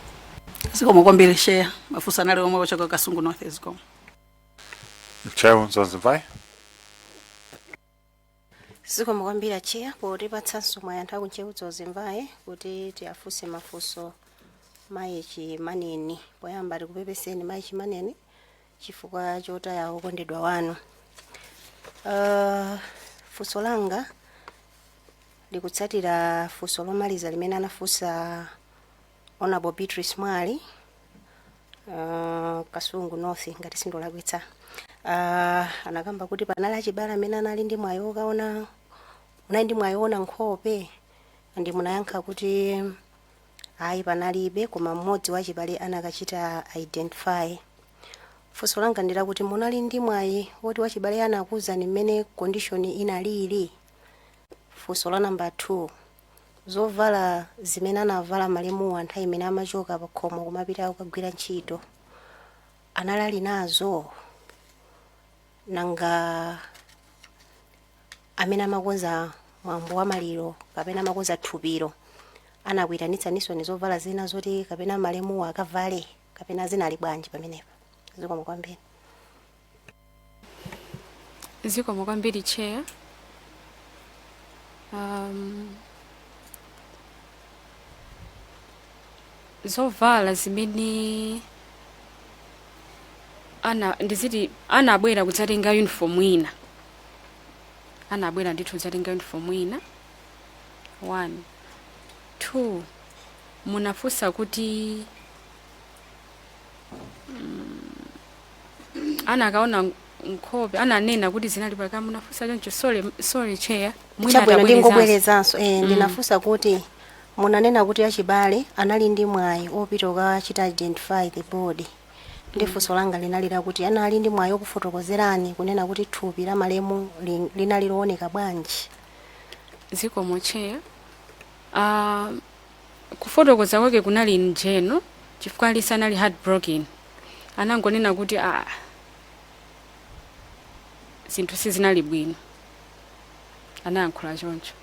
Zikomo kwambiri, Chair. Mafunso anali omwe ochoka Kasungu North. Zikomo. Chair Zanzibar. Zikomo kwambiri, Chair, potipatsanso mwayi anthu akuNtcheu Dzonzi Mvai kuti tiafunse mafunso mayi Chimaneni. Poyamba tikupepeseni, mayi Chimaneni, chifukwa chotaya okondedwa wanu. Funso langa likutsatira funso lomaliza limene anafunsa Honorable Beatrice Mwali, Kasungu North, ngati sindolakwitsa. Anakamba kuti panali achibale amene anali ndi mwayi okaona, munali ndi mwayi woona nkhope, ndi munayankha kuti ayi, panalibe, koma mmodzi wachibale anakachita identify. Funso langa ndilakuti munali ndi mwayi woti wachibale anakuwuzani mmene condition inalili? Funso la namba 2, zovala zimene anavala malemuwa nthawi imene amachoka pa khomo kumapita kukagwira ntchito anali ali nazo? Nanga amene amakonza mwambo wa maliro kapena amakonza thupiro anakuyitanitsaninso ni zovala zina zoti kapena malemuwa akavale, kapena zinali bwanji pamenepa? Zikomo kwambiri. Zikomo kwambiri, Chair. Zovala zimene ana ndiziti anabwera kudzatenga uniform ina, anabwera ndithu kudzatenga uniform ina. One, two, munafunsa kuti anakaona nkhope, ananena kuti zinali paka. Munafunsa choncho? Sorry, sorry, Chair, mwina Chabwino. atabwerezanso. Ndingobwerezanso. Ndinafunsa kuti munanena kuti achibale anali ndi mwayi opita kukachita identify the body, ndi funso langa linali lakuti anali ndi mwayi okufotokozerani kunena kuti thupi la malemu linali looneka bwanji? Zikomo, Chair. Kufotokoza kwake kunali njeno chifukwa alisi anali heartbroken. Anangonena kuti ah, zinthu sizinali bwino, anayankhula choncho.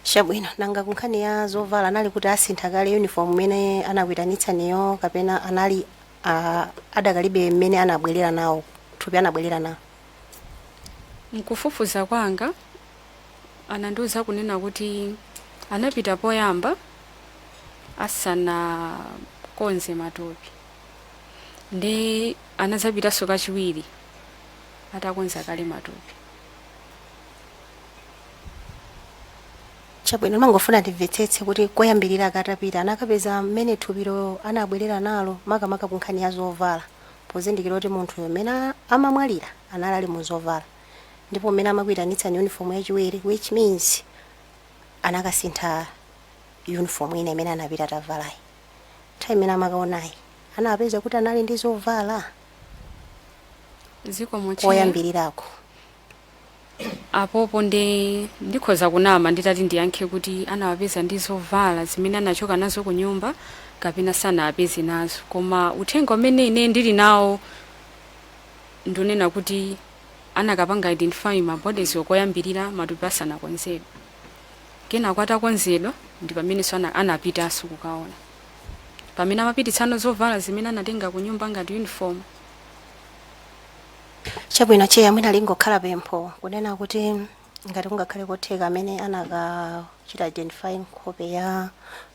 Chabwino. Nanga kunkhani ya zovala, anali kuti asintha kale uniform imene anakuyitanitsaniyo, kapena anali adakalibe mmene anabwerera nawo thupi, anabwerera nawo? Mkufufuza kwanga anandiuza kunena kuti anapita poyamba asanakonze matupi, ndi anazapitanso kachiwiri atakonza kale matupi. Chabwino. Mangofuna ndimvetsetse kuti koyambirira akatapita anakapeza mmene thupilo anabwerera nalo, makamaka kunkhani ya zovala, pozindikira kuti munthuyo mmene amamwalira anali ali mu zovala, ndipo mmene amakuyitanitsani uniform yachiwiri, which means anakasintha uniform ina imene anapita atavalayi. Nthawi imene amakaonayi anapeza kuti anali ndi zovala? Zikomo, Chair. Koyambirirako. Apopo ndi ndikhoza kunama nditati ndiyankhe kuti anawapeza ndi zovala zimene anachoka nazo ku nyumba kapena sanawapeze nazo, koma uthenga umene ine ndili nawo ndunena kuti anakapanga identify ma bodies koyambirira matupi asanakonzedwe. Kenako atakonzedwa ndi pamenenso anapitanso kukaona, pamene amapititsano zovala zimene anatenga ku nyumba ngati uniform. Chabwino, Chair. Mwina lingokhala pempho kunena kuti ngati kungakhale kotheka, amene anakachita identify nkhope ya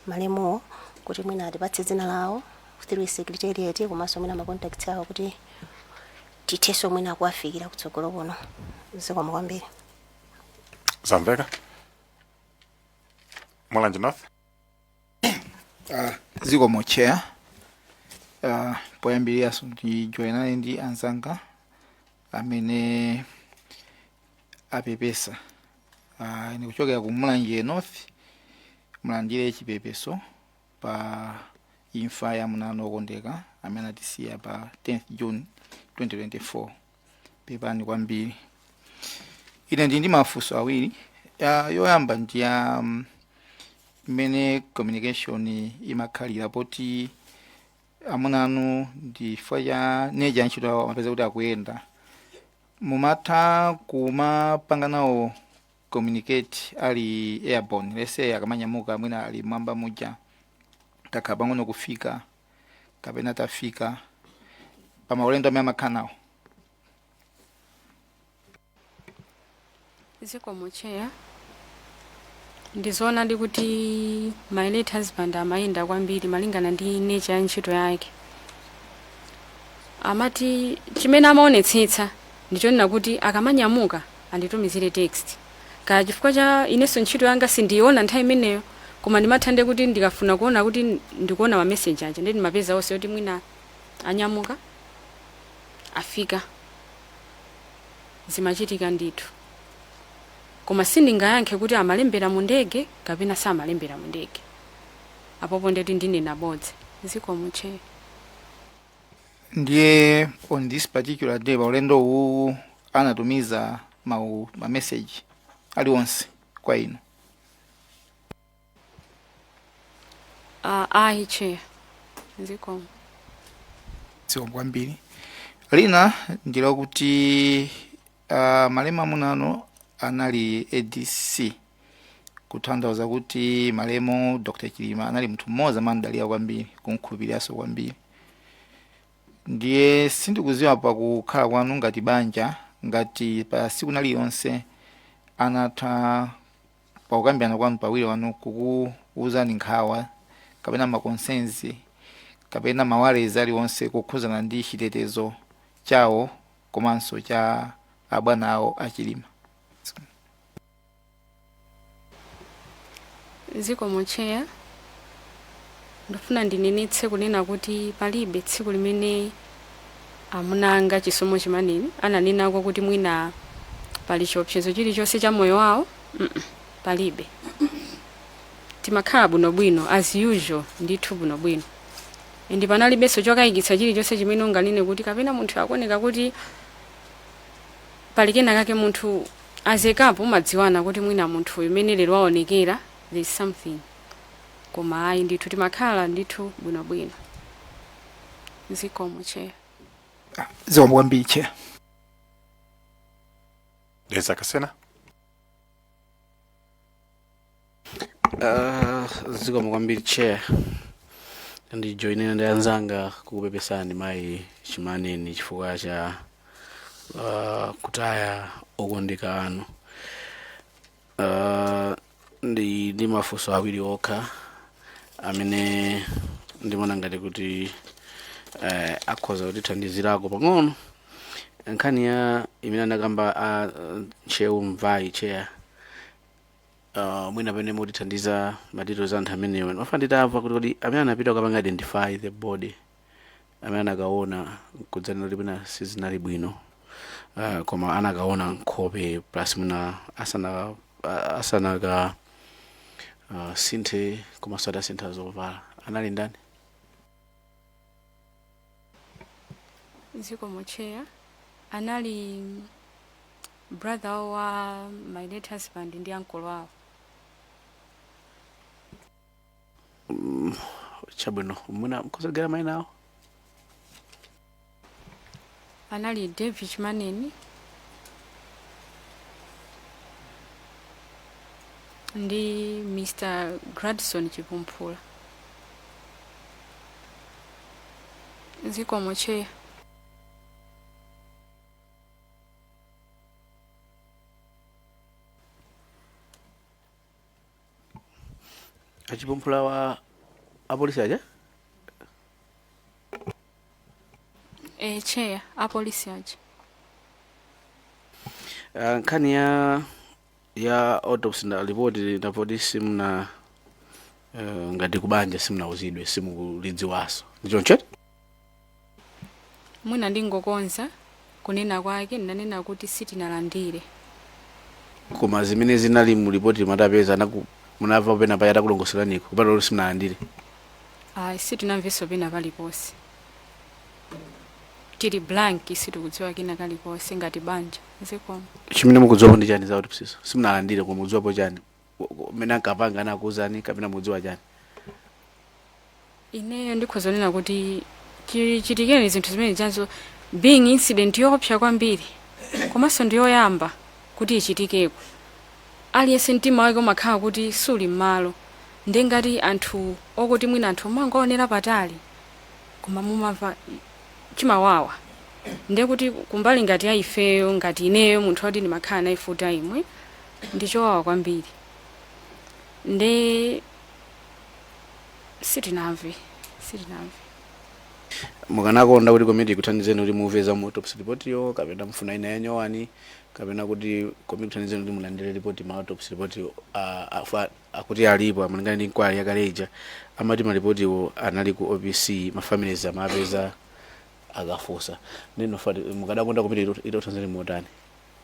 malemuwo, kuti mwina atipatse dzina lawo through secretariat, komanso mwina ma contacts awo, kuti tithenso mwina kuwafikira kutsogolo kuno. Zikomo kwambiri. Zamveka. Mulanje North. Zikomo, Chair. Poyambiriranso ndijoyinane ndi anzanga amene apepesa. Ndikuchokera ku Mulanje North. Mulandire chipepeso pa imfa ya mwana wokondeka amene atisiya pa 10th June 2024. Pepani kwambiri. Ine ndi mafunso awiri. Yoyamba ndi ya mmene communication imakhalira, poti amuna anu ndi chifukwa cha nature ntchito yawo amapeza kuti akuyenda, mumatha kumapanga nawo communicate ali airborne? Let's say akamanyamuka, mwina ali mwamba muja, takhala pang'ono kufika kapena tafika, pa maulendo amene amakhala nawo? Zikomo, Chair. Ndizoonadi kuti my late husband amayenda kwambiri malingana ndi nature ya ntchito yake. Amati chimene amaonetsetsa ndichonena kuti akamanyamuka anditumizire text, kaya chifukwa cha inenso ntchito yanga sindiyiona nthawi imeneyo, koma ndimathande kuti ndikafuna kuona kuti ndikuona ma message aja, ndi ndimapeza onse kuti mwina anyamuka, afika. Zimachitika ndithu, koma sindingayankhe kuti amalembera mu ndege kapena samalembera mu ndege. Apopo ndeti ndinena bodza. Zikomo, Chair. Ndiye on this particular day, pa ulendo uwu, anatumiza ma message aliwonse kwa inu? Ayi chair, zikomo. Zikomo kwambiri. Lina ndilokuti malemu amunanu anali ADC, kutanthauza kuti malemu Dr Chilima anali munthu mmodzi amamdalira kwambiri, kumkhulupiriranso kwambiri. Ndiye sindikudziwa pakukhala kwanu ngati banja, ngati pa siku lililonse anatha pakukambirana kwanu pawiri wanu kukuwuzani nkhawa kapena ma concerns kapena ma worries aliwonse kukhuzana ndi chitetezo chawo komanso cha abwana awo aChilima. Zikomo chair. Ndifuna ndinenetse kunena kuti palibe tsiku limene amuna anga Chisomo Chimaneni ananenako kuti mwina pali chiopsezo chilichonse cha moyo wawo. Palibe. Timakhala bwinobwino as usual ndithu, bwinobwino, and panalibenso chokayikitsa chilichonse chimene unganene kuti kapena munthu akuoneka kuti pali kena kake. Munthu azekapo umadziwana kuti mwina munthu imene lero aonekera there is something, koma ayi ndithu, timakhala ndithu bwinobwino. Zikomo chair. Zikomo kwambiri chair. Dedza Kasena. Zikomo kwambiri chair. Ndijoinena ndi anzanga kukupepesani mayi Chimaneni chifukwa cha kutaya okondeka anu. Ndi mafunso awiri okha amene ndimaona ngati kuti akhoza kutithandizirako pang'ono. Nkhani ya imene anakamba a Ntcheu Mvai, chair, mwina pamene mutithandiza ma details anthu amenewa, ndimafuna nditamva kuti kodi amene anapita kukapanga identify the body, amene anakaona kudzanena kuti mwina sizinali bwino, koma anakaona nkhope plus mwina asana asanaka sinthe komanso adasintha zovala, anali ndani? Zikomo chair. Anali brother wa my late husband ndi uncle wawo. Chabwino, mwina mkhozagera mayina awo. Anali David Chimaneni ndi Mr Gradson Chipumphula. Zikomo chair. Achipumphula wa apolisi aja? E chair, apolisi aja. Nkhani ya autopsy na report ndapoti simuna ngati kubanja simunauzidwe, simukulidziwaso, ndichoncho? Mwina ndingokonza kunena kwake, ndanena kuti sitinalandire. Koma zimene zinali mu ripoti mwatapeza munamva pena paya atakulongosolaniko kupata kuti simunalandire? Ayi, sitinamvenso pena paliponse. Tili blank, sitikudziwa kina kalikonse ngati banja. Zikomo. Chimene mukudziwapo ndi chani za autopsy? Simunalandire, koma mukudziwapo chani? Mmene ankapanga anakuuzani kapena mukudziwa chani? Ineyo ndikhoza kunena kuti chitikeni zinthu zimene chazo being incident yoopsa kwambiri komanso ndiyoyamba kuti ichitikeko, aliyense mtima wake umakhala kuti suli m'malo. Nde ngati anthu okuti mwina anthu mangoonera patali koma mumamva chimawawa, nde kuti kumbali ngati ya ifeyo, ngati ineyo munthu woti ndimakhala naye full time, ndichowawa kwambiri. Nde sitinamve, sitinamve. Mukanakonda kuti komiti ikuthandizeni kuti mumve za mu autopsy report yo, kapena mufuna ina yanyowani, kapena kuti komiti ikuthandizeni kuti mulandire report, ma autopsy report akuti alipo amalingana ndi inquiry yakale ija, amati maripotiwo anali ku OPC, ma families amapeza akafunsa. Ndino fati mukadakonda komiti itothandizeni motani?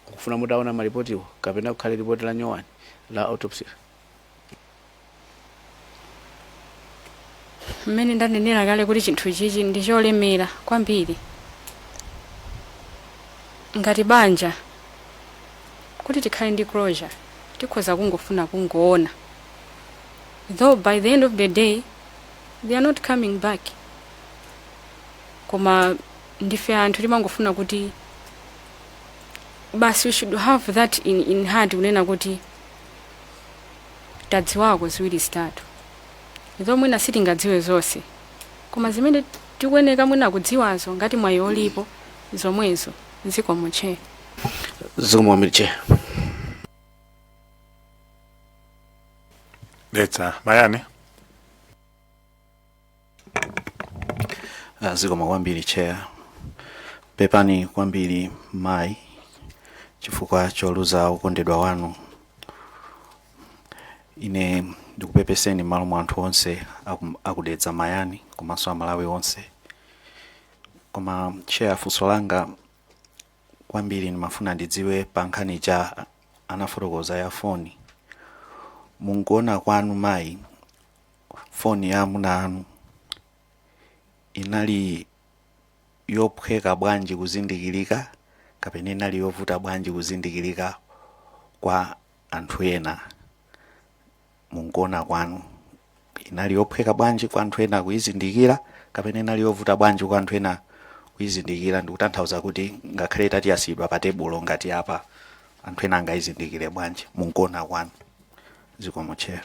Kufuna mutaona maripotiwo kapena kukhale ripoti la nyowani la autopsy? Mmene ndanenera kale kuti chinthu chichi ndi cholemera kwambiri ngati banja, kuti tikhale ndi closure tikhoza kungofuna kungoona, though by the end of the day they are not coming back, koma ndife anthu timangofuna kuti basi we should have that in heart, kunena kuti tadziwako ziwiri zitatu, though mwina sitingadziwe zonse, koma zimene tikuyeneka mwina kudziwazo ngati mwayi ulipo zomwezo. Zikomo, Chair. Zikomo kwambiri, Chair. Dedza Mayani. Zikomo kwambiri, Chair. Pepani kwambiri mayi chifukwa choluza ukondedwa wanu. Ine ndikupepeseni m'malo mwa anthu onse akudedza Mayani komanso Amalawi onse. Koma Chair, funso langa kwambiri ndimafuna ndidziwe pa nkhani cha anafotokoza ya foni. Munkuona kwanu mayi, foni ya amuna anu inali yophweka bwanji kuzindikirika kapena inali yovuta bwanji kuzindikirika kwa anthu ena? Munkuona kwanu inali yophweka bwanji kwa anthu ena kuyizindikira kapena inali yovuta bwanji kwa anthu ena kuyizindikira? Ndikutanthauza kuti ngakhale itati yasiyidwa pa tebulo ngati apa, anthu ena angayizindikire bwanji munkuona kwanu? Zikomo, Chair.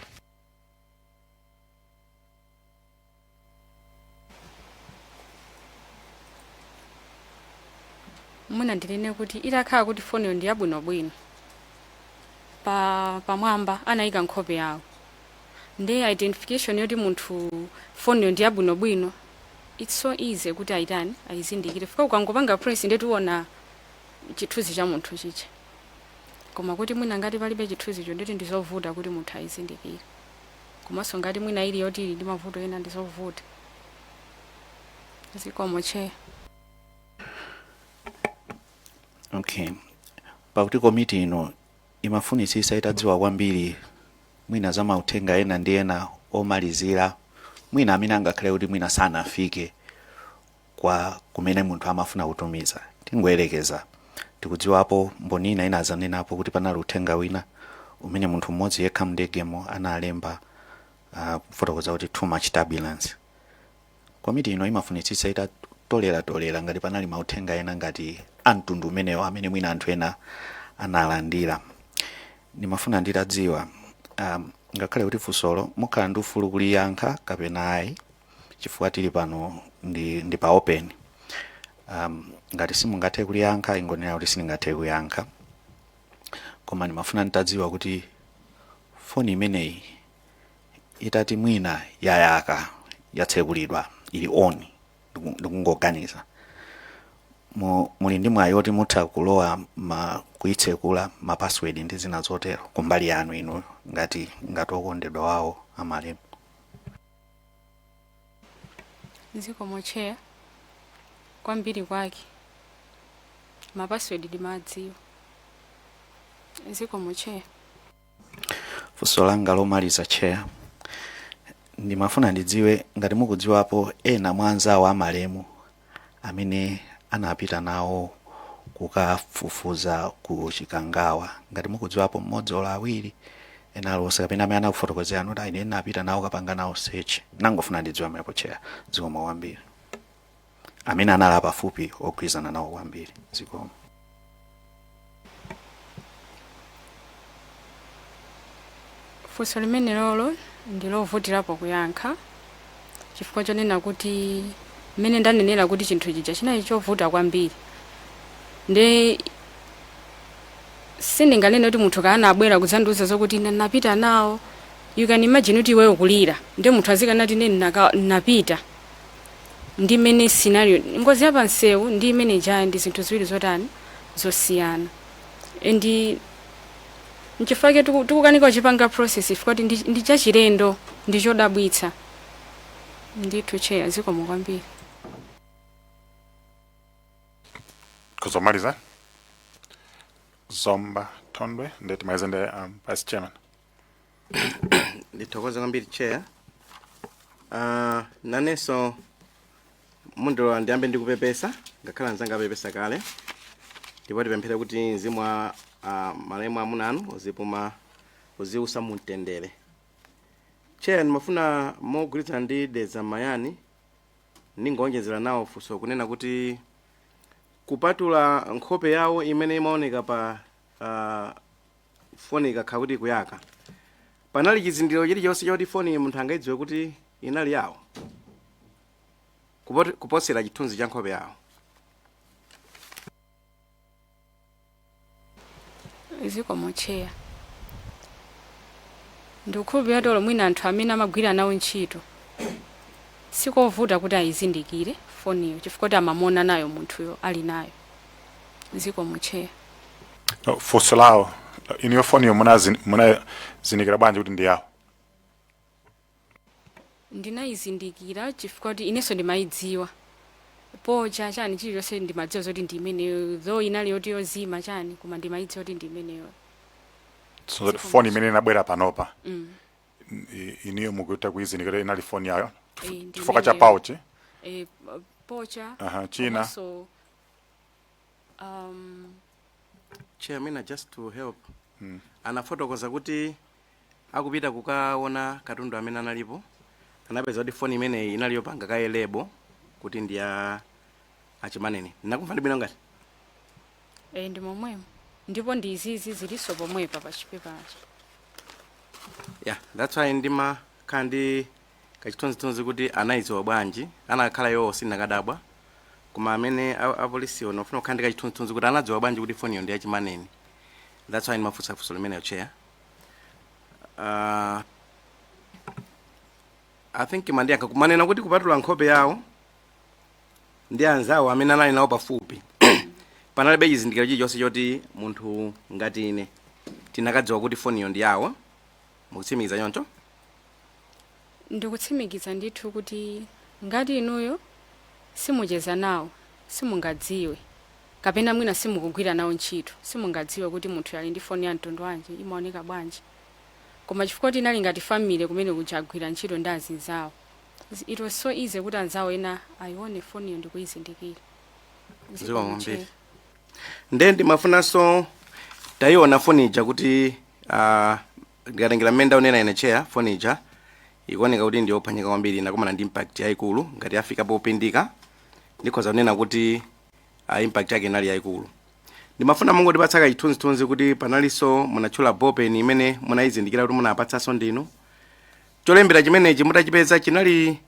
Mwina ndinene kuti itakhala kuti foniyo ndi yabwinobwino, pa pamwamba anayika nkhope yawo, ndi identification yoti munthu foniyo ndi yabwinobwino, it's so easy kuti ayitani, ayizindikire. Fika ukangopanga press ndiye tiona chithunzi cha munthu chicha. Koma kuti mwina ngati palibe chithunzicho, nditi ndizovuta kuti munthu ayizindikire. Komanso ngati mwina ili yoti ili ndi mavuto ena, ndizovuta. Zikomo, Chair. Okay, pakuti komiti ino imafunitsitsa itadziwa kwambiri mwina za mauthenga ena ndi ena omalizira, mwina amene angakhale kuti mwina sanafike kwa kumene munthu amafuna kutumiza. Tingoyerekeza, tikudziwapo mboni ina inazanenapo kuti panali uthenga wina umene munthu mmodzi yekha mndegemo analemba, kufotokoza kuti "too much turbulence". Komiti ino imafunitsitsa itatoleratolera ngati panali mauthenga ena ngati amtundu umenewo amene mwina anthu ena analandira. Ndimafuna nditadziwa, ngakhale kuti funsolo mukhala ndi ufulu kuliyankha kapena ayi, chifukwa tili pano ndi pa open, ngati simungathe kuliyankha ingonena kuti sindingathe kuyankha. Koma ndimafuna nditadziwa kuti foni imeneyi itati mwina yayaka, yatsekulidwa, ili on, ndikungoganiza muli ndi mwayi oti mutha kulowa ma kuyitsekula, ma password ndi zina zotero, kumbali yanu inuyo ngati okondedwa wawo amalemu? Zikomo, Chair. Kwambiri kwake ma password ndimadziwa. Zikomo, Chair. Funso langa lomaliza, Chair, ndimafuna ndidziwe ngati mukudziwapo ena mwa anzawo amalemu amene anapita nawo kukafufuza ku Chikangawa, ngati mukudziwapo mmodzi olo awiri ena aliwonse, kapena amene anakufotokozerani kuti ine ndinapita nawo kapanga nawo search. Nangofuna ndidziwe amepo, Chair. Zikomo kwambiri. Amene anali pafupi ogwirizana nawo kwambiri. Zikomo. Funso limene lolo ndi lovutirapo kuyankha chifukwa chonena kuti mmene ndanenera kuti chinthu chija chinali chovuta kwambiri, ndi sindinganene kuti munthu kana abwera kudzandiuza zokuti ine napita nawo. You can imagine kuti iweyo kulira ndi munthu azikanati ine napita ndi mmene scenario ngozi ya pansewu ndi imene ijayo ndi zinthu ziwiri zotani, zosiyana. And nchifukwa chake tikukanika kuchipanga process, chifukwa kuti ndi chachilendo, ndi chodabwitsa ndithu, Chair. Zikomo kwambiri. Kuzomaliza Zomba Thondwe, ndiye timalize ndi vice chairman. Ndithokoze kwambiri, Chair. Nanenso mundilola ndiyambe ndikupepesa, ngakhale anzanga apepesa kale, ndipo tipemphere kuti mzimu wa malemu amuna anu uzipuma, uziusa mumtendere. Chair, ndimafuna mogwirizana ndi Dedza Mayani, ndingonjezera nawo funso kunena kuti kupatula nkhope yawo imene imaoneka pa foni ikakhala kuti ikuyaka, panali chizindikiro chilichonse choti foni munthu angayidziwe kuti inali yawo kuposera chithunzi cha nkhope yawo? Zikomo, Chair. Ndikukhulupirira tolo mwina anthu amene amagwira nawo ntchito sikovuta kuti ayizindikire foniyo, chifukwa kuti amamuona nayo munthuyo ali nayo. Zikomo, Chair. No, funso lawo, iniyo foniyo munazindikira bwanji kuti ndi yawo? Ndinayizindikira chifukwa kuti inenso ndimayidziwa pocha chani, chilichonse ndimadziwa zoti ndi imeneyo, though inali yoti yozima chani, koma ndimayidziwa kuti ndi imeneyo. So foni imene inabwera panopa, iniyo mukuita kuyizindikira inali foni yayo Ndi chifukwa cha imeneyo. pouch? Pocha. Aha, china? Komanso, Chair, mina just to help, anafotokoza kuti akupita kukaona katundu amene analipo, anapeza kuti foni imeneyi inali yopanga kaye label kuti ndi ya achimaneni. Nakumva ndi bwino ngati? Ndi momwemo, ndipo ndi izizi zilinso pomwepa pa chipepachi. Yeah, that's why ndimakhala ndi kachithunzithunzi kuti anayidziwa bwanji. Anakhala iwo sindinakadabwa, koma amene apolisiwo nofuna kukhala ndi kachithunzithunzi kuti anadziwa bwanji kuti foniyo ndi yachimaneni. That's why ndimafunsa funso limeneyo, Chair. I think mandiyankha kumanena kuti kupatula nkhope yawo ndi anzawo amene anali nawo pafupi, panalibe chizindikiro chilichonse choti munthu ngati ine tinakadziwa kuti foniyo ndi yawo. Mukutsimikiza choncho? Ndikutsimikiza ndithu kuti ngati inuyo simucheza nawo simungadziwe, kapena mwina simukugwira nawo ntchito simungadziwe kuti munthu ali ndi foni ya mtundu wanji, imaoneka bwanji. Koma chifukwa kuti inali ngati family kumene kuja, agwira ntchito ndi azinzawo, it was so easy kuti anzawo ena ayione foniyo ndikuyizindikira. Zikomo kwambiri. Nde ndimafunanso tayiona foni ija kuti ndikatengera mmene ndaonera ine, Chair, foni ija ikuoneka kuti ndiyophwanyika kwambiri, inakumana ndi impact yayikulu. Ngati afika popindika, ndikhoza kunena kuti impact yake inali yayikulu. Ndimafuna mungotipatsa kachithunzithunzi kuti panalinso, munatchula ballpen imene munayizindikira kuti munapatsanso ndinu. Cholembera chimenechi mutachipeza chinali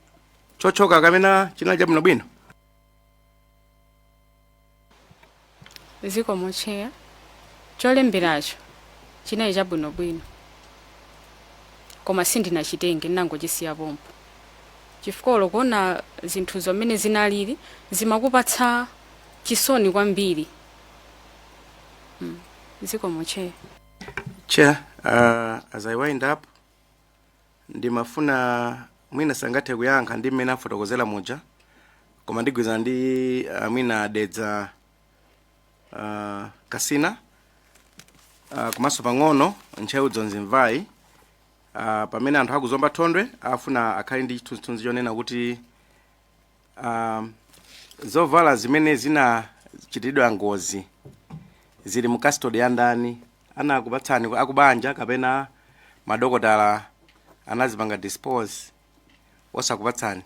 chochoka kapena chinali chabwinobwino? Zikomo, Chair. Cholemberacho chinali chabwinobwino, koma sindinachitenge, ndinangochisiya pompo, chifukwa olo kuona zinthu zomene zinalili zimakupatsa chisoni kwambiri. Zikomo, Chair. Chair, as I wind up, ndimafuna mwina sangathe kuyankha ndi mmene afotokozera muja, koma ndigwirizana ndi mwina Dedza Kasina, komanso pang'ono Ntcheu Dzonzi Mvai, pamene anthu akuzomba Thondwe afuna akhale ndi chithunzithunzi chonena kuti zovala zimene zinachitidwa ngozi zili mu custody ya ndani? Anakupatsani akubanja kapena madokotala anazipanga dispose osakupatsani?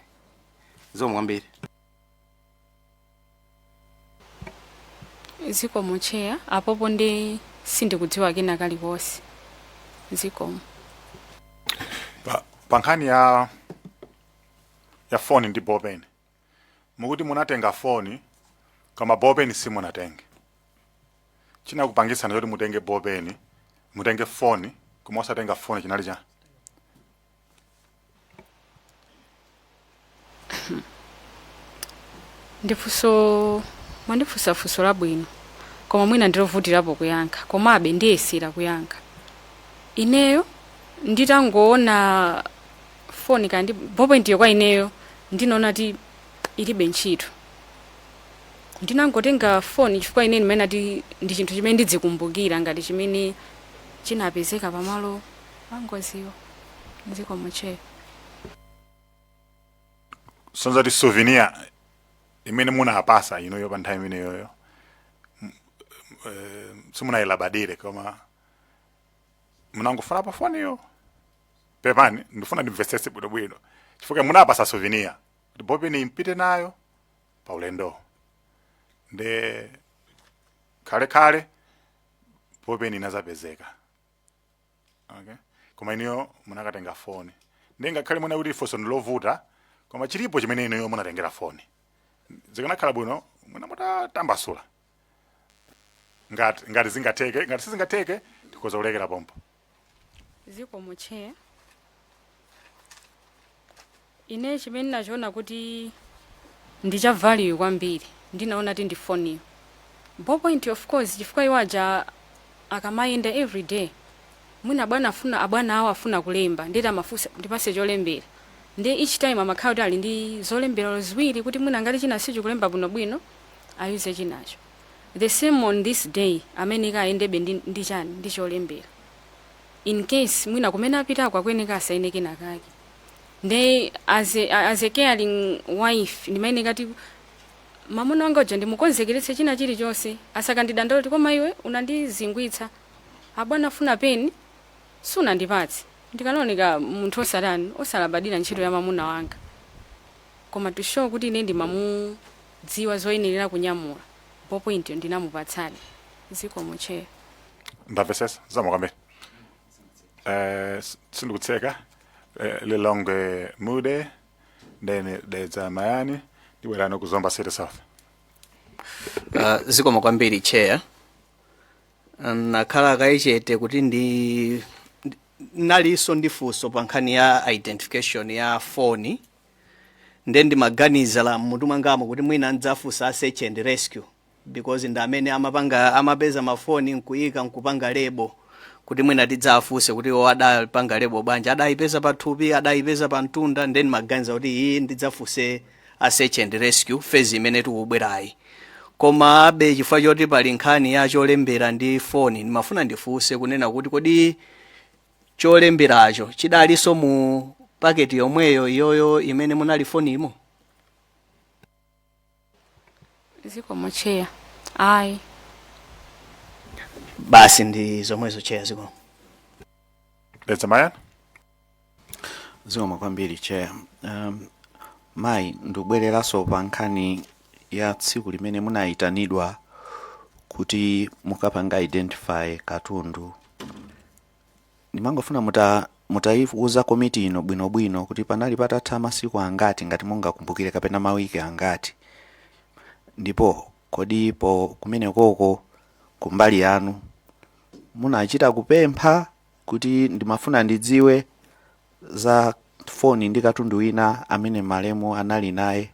Zikomo kwambiri. Zikomo, Chair. Apopo ndi sindikudziwa kena kalikonse. Zikomo. Pa nkhani ya foni ndi ballpen, mukuti munatenga foni koma ballpen simunatenge. Chinakupangitsani choti mutenge ballpen, mutenge foni koma osatenga foni chinali cha Ndifunso mwandifunsa funso labwino, koma mwina ndilovutirapo kuyankha, komabe ndiyesera kuyankha. Ineyo nditangoona foni kandi ballpoint kwa ineyo ndinaona ti ilibe ntchito. Ndinangotenga foni chifukwa ine ndimene ati ndi chinthu chimene ndidzikumbukira ngati chimene chinapezeka pamalo angoziwo. Zikomo, Chair. Sonza kuti souvenir imene munapasa inuyo pa nthawi imeneyoyo simunayilabadire, koma munangofuna pa foniyo? Pepani, ndifuna ndimvetsetse bwinobwino, chifukwa munapasa souvenir kuti bopeni impite nayo pa ulendo, nde khale bopeni inazapezeka, okay, koma inuyo munakatenga foni. Ndi ngakhale mwina kuti funso ndilovuta, koma chilipo chimene inuyo munatengera foni. Zikanakhala bwino mwina mutatambasula ngati zingatheke. Ngati sizingatheke, tikhoza kulekera pompo. Zikomo, Chair. Ine chimene nachiona kuti ndi cha value kwambiri, ndinaona ti ndi foniyo. Ballpoint, of course, chifukwa iwo aja akamayenda every day, mwina abwana afuna, abwana awo afuna kulemba, ndeti amafunsa, "Ndipase cholembera." Ndi each time amakhala kuti ali ndi zolembera ziwiri, kuti mwina ngati china sichikulemba bwinobwino, ayuze chinacho. The same on this day, amene ikayendebe ndi chani, ndi cholembera, in case mwina kumene apitako akuyeneka asaine kenakake. Nde as a caring wife, ndimayeneka kati mamuna wanga uja ndimukonzekeretse china chilichonse, asakandidandaula kuti, "Koma iwe unandizingwitsa, abwana afuna peni sunandipatse." Ndikanaoneka munthu osatani, osalabadira ntchito ya mamuna wanga. Koma to show kuti ine ndimamudziwa zoyenerera kunyamula, ballpoint ndinamupatsadi. Zikomo, Chair. Ndamvetsetsa, zikomo kwambiri. Sindikutseka. Lilongwe Mude, then Dedza Mayani, ndibwerano ku Zomba City South. Zikomo kwambiri, Chair. Nakhala kayichete kuti nalinso ndi funso pa nkhani ya identification ya foni. Nde ndimaganiza la mmutu mwangamo kuti mwina ndidzafunsa a search and rescue, because ndi amene amapanga, amapeza mafoni nkuyika, nkupanga label, kuti mwina tidzafunse kuti iwo adapanga label bwanji, adayipeza pathupi, adayipeza pa mtunda. Nde ndimaganiza kuti iyi ndidzafunse a search and rescue phase imene tikubwerayi. Koma abe chifukwa choti pali nkhani ya cholembera ndi foni, ndimafuna ndifunse kunena kuti kodi cholemberacho chidalinso mu paketi yomweyo iyoyo imene munali fonimo? Zikomo, Chair. Ayi. Basi, ndi zomwezo, Chair. Zikomo. Dedza Mayani. Zikomo kwambiri, Chair. Mayi, ndikubwereranso pa nkhani ya tsiku limene munayitanidwa kuti mukapanga identify katundu. Ndimangofuna mutayiuza komiti ino bwinobwino kuti panali patatha masiku angati, ngati mungakumbukire, kapena mawiki angati, ndipo kodi po kumenekoko kumbali yanu munachita kupempha kuti ndimafuna ndidziwe za foni ndi katundu wina amene malemu anali naye,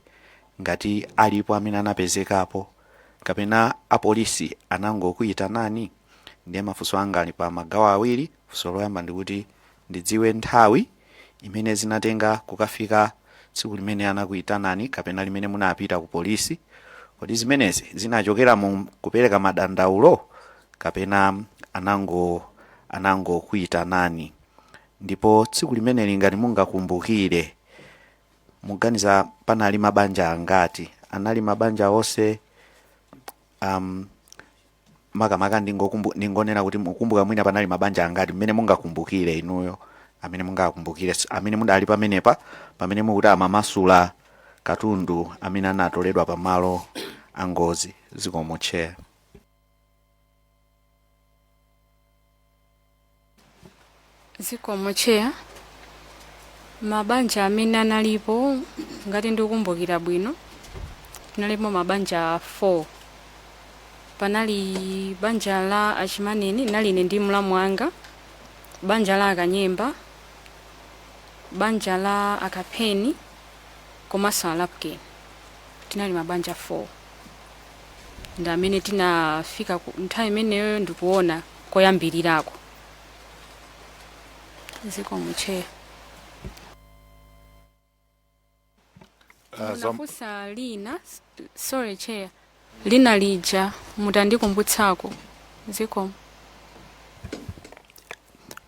ngati alipo amene anapezekapo, kapena apolisi anangokuyitanani? Ndiye mafunso anga ali pa magawo awiri. Funso loyamba ndikuti ndidziwe nthawi imene zinatenga kukafika tsiku limene anakuyitanani kapena limene munapita ku polisi. Kodi zimenezi zinachokera mu kupereka madandaulo kapena anangokuyitanani? Ndipo tsiku limeneli, ngati mungakumbukire, muganiza panali mabanja angati? Anali mabanja onse? Makamaka ndingonena kuti mukumbuka mwina panali mabanja angati mmene mungakumbukire inuyo, amene mungakumbukire, amene mudali pamenepa pamene mukuti amamasula katundu amene anatoledwa pamalo a ngozi? Zikomo, Chair. Zikomo, Chair. Mabanja amene analipo, ngati ndikukumbukira bwino, tinalipo mabanja 4. Panali banja la Achimaneni, nali ine ndi mlamu wanga, banja la Akanyemba, banja la Akapheni komanso Alapken. Tinali mabanja 4 ndi amene tinafika nthawi imeneyo ndikuona koyambirirako. Zikomo, Chair. Munafunsa lina, sorry, Chair, lina lija mutandikumbutsako. Zikomo.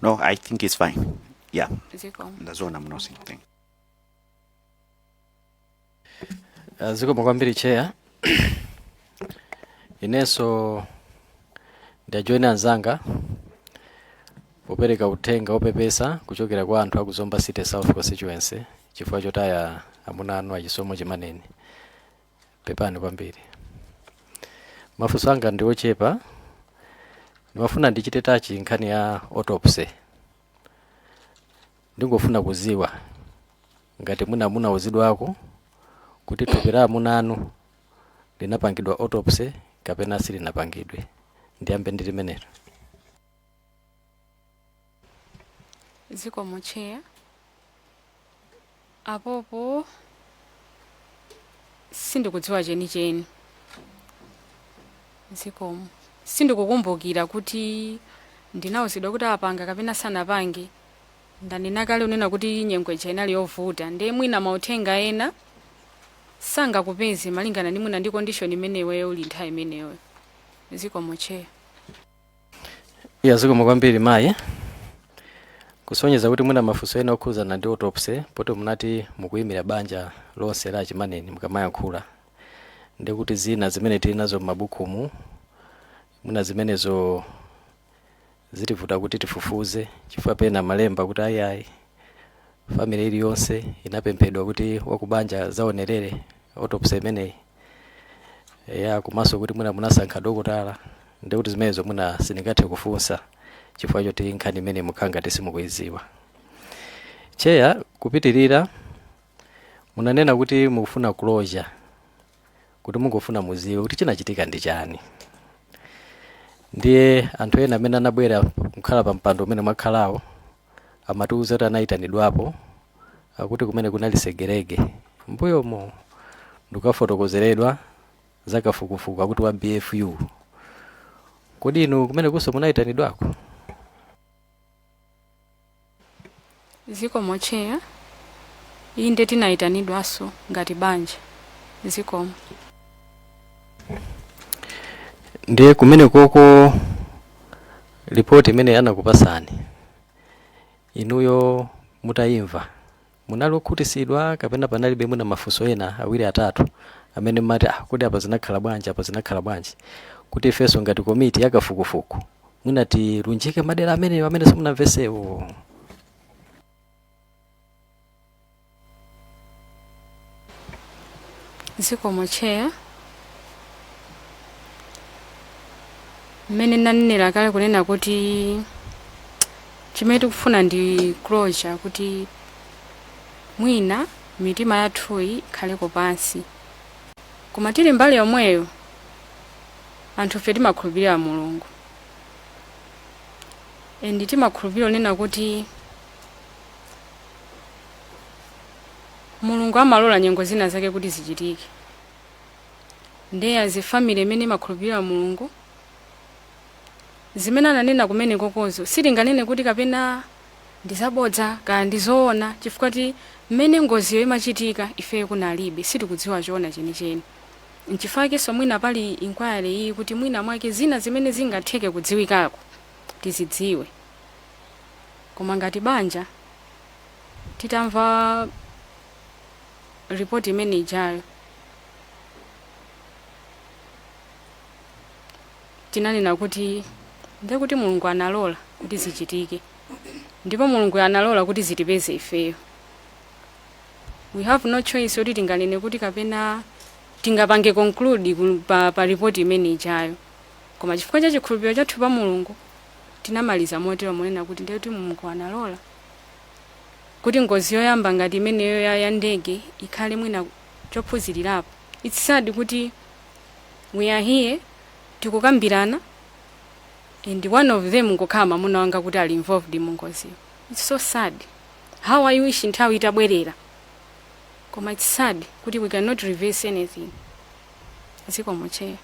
No, I think it's fine, yeah. Zikomo. Ndaziona mnosi. Thank. Zikomo kwambiri, Chair. Inenso ndajoina anzanga popereka uthenga opepesa kuchokera kwa anthu aku Zomba City South Constituency chifukwa chotaya amuna anu achisomo Chimaneni. Pepani kwambiri. Mafunso anga ndi ochepa. Ndimafuna ndichite touch nkhani ya autopsy. Ndingofuna kuziwa ngati mwina munauzidwako kuti thupi la amuna anu linapangidwa autopsy kapena silinapangidwe. Ndiyambe ndi limenelo. Zikomo, Chair. Apopo sindikudziwa chenicheni, zikomo. Sindikukumbukira kuti ndinawuzidwa kuti apanga kapena sanapange. Ndanena kale unena kuti nyengo ija inali yovuta, ndiye mwina mauthenga ena sangakupeze malingana ndi mwina ndi condition imene iweyo uli nthawi imeneyo. Zikomo, Chair. Iya, zikomo kwambiri, mayi. Kusonyeza kuti mwina mafunso ena okhuzana ndi autopsy, poti munati mukuyimira banja lonse la Chimaneni mukamayankhula, ndi kuti zina zimene tili nazo m'mabukumu, mwina zimenezo zitivuta kuti tifufuze, chifukwa pena malemba kuti ayiayi, family iliyonse inapemphedwa kuti wakubanja zaonerere autopsy imeneyi, ya komanso kuti mwina munasankha dokotala, ndi kuti zimenezo mwina sindingathe kufunsa chifukwa choti nkhani imene mukhala ngati simukuiziwa. Chair, kupitirira, munanena kuti mukufuna closure, kuti mungofuna muziwe kuti chinachitika ndi chani. Ndiye anthu ena amene anabwera kukhala pa mpando umene mwakhalawo amatiuza kuti anayitanidwapo, akuti kumene kunali segerege mbuyomo, ndikukafotokozeredwa za kafukufuku akuti wa BFU. Kodi inu kumene kuso munayitanidwako? Zikomo, Chair. Inde, tinayitanidwanso ngati banja. Zikomo. Ndiye kumene koko ripoti imene anakupasani inuyo mutayimva, munali okhutisidwa kapena panalibe mwina mafunso ena awiri atatu amene mmati, "Ah, kodi apa zinakhala bwanji, apa zinakhala bwanji?" kuti ifenso ngati komiti yakafukufuku mwina tilunjike madera ameneyo amene simunamvesewo? Zikomo, Chair. Mmene nanenera kale kunena kuti chimene tikufuna ndi closure, kuti mwina mitima yathuyi ikhaleko pansi, koma tili mbali yomweyo, anthu fe timakhulupirira Mulungu and timakhulupirira kunena kuti Mulungu amalola nyengo zina zake kuti zichitike. Ndiye as a family imene imakhulupirira Mulungu, zimene ananena kumene kokozo sitinganene kuti kapena ndizabodza kaya ndizoona, chifukwa ti mmene ngoziyo imachitika ifeyo kunalibe, sitikudziwa choona chenicheni. Nchifukwa mwina pali inquiry iyi, kuti mwina mwake zina zimene zingatheke kudziwikako tizidziwe. Koma ngati banja, titamva ripoti imene ijayo, tinanena kuti ndiye kuti Mulungu analola kuti zichitike, ndipo Mulungu analola kuti zitipeze ifeyo. We have no choice yoti tinganene kuti kapena tingapange conclude pa report imene ijayo. Koma chifukwa cha chikhulupiriro chathu pa Mulungu, tinamaliza motero monena kuti ndiye kuti Mulungu analola kuti ngozi yoyamba ngati imeneyo ya ndege ikhale mwina chophunzirirapo. It's sad kuti we are here tikukambirana and one of them nkukhala mwamuna wanga kuti ali involved mu ngoziyo. It's so sad. How I wish nthawi itabwerera, koma it's sad kuti we cannot reverse anything. Zikomo, Chair.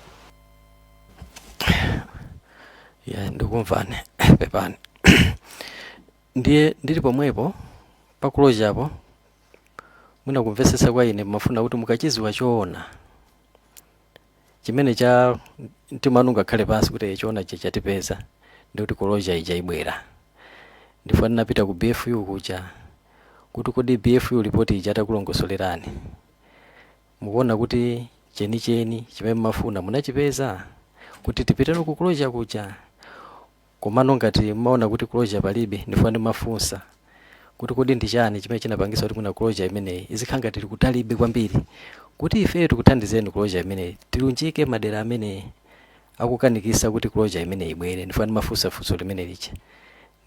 Ya, ndikumvani, pepani. Ndiye ndili pomwepo pa closure apo, mwina kumvetsetsa kwa ine, mafuna kuti mukachiziwa choona chimene cha mtima wanu ungakhale pansi kuti choona ichi chatipeza, ndikuti closure ija ibwera. Ndifuna ndinapita ku BFU kuja kuti kodi BFU report ija atakulongosolerani Mukuona kuti chenicheni chimene mumafuna munachipeza, kuti tipiteno ku closure kuja? Komano ngati mmaona kuti closure palibe, ndifuna ndimafunsa kuti kodi ndi chani chimene chinapangisa kuti mwina closure imeneyi izikhala ngati tili kutalibe kwambiri, kuti ifeyo tikuthandizeni closure imeneyi, tilunjike madera amene akukanikisa kuti closure imeneyi ibwere? Ndifuna ndimafunsa funso limene lija.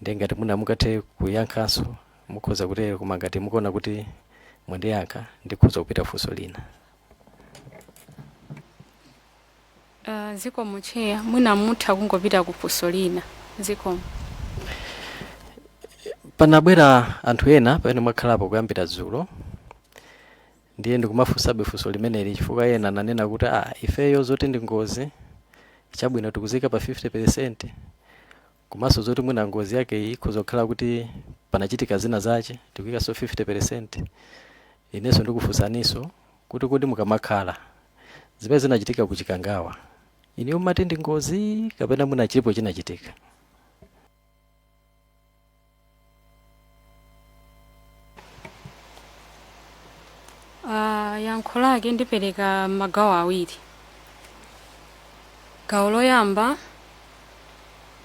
Ndiye ngati mwina mukathe kuyankhanso, mukhoza kutero, koma ngati mukuona kuti mwandiyankha, ndikhoza kupita funso lina. Zikomo Chair, mwina mutha kungopita ku funso lina. Zikomo. Panabwera anthu ena pamene mwakhalapo kuyambira dzulo, ndiye ndikumafunsabe funso limeneli chifukwa ena ananena kuti, ah, ifeyo zoti ndi ngozi, chabwino, tikuzika pa 50, komanso zoti mwina ngozi yake ikhoza kukhala kuti panachitika zina zache, tikuikanso 50. Inenso ndikufunsaninso kuti kodi mukamakhala, zimene zinachitika ku Chikangawa, iniyo mumati ndi ngozi kapena mwina chilipo chinachitika? Yankho lake ndipereka magawo awiri. Gawo loyamba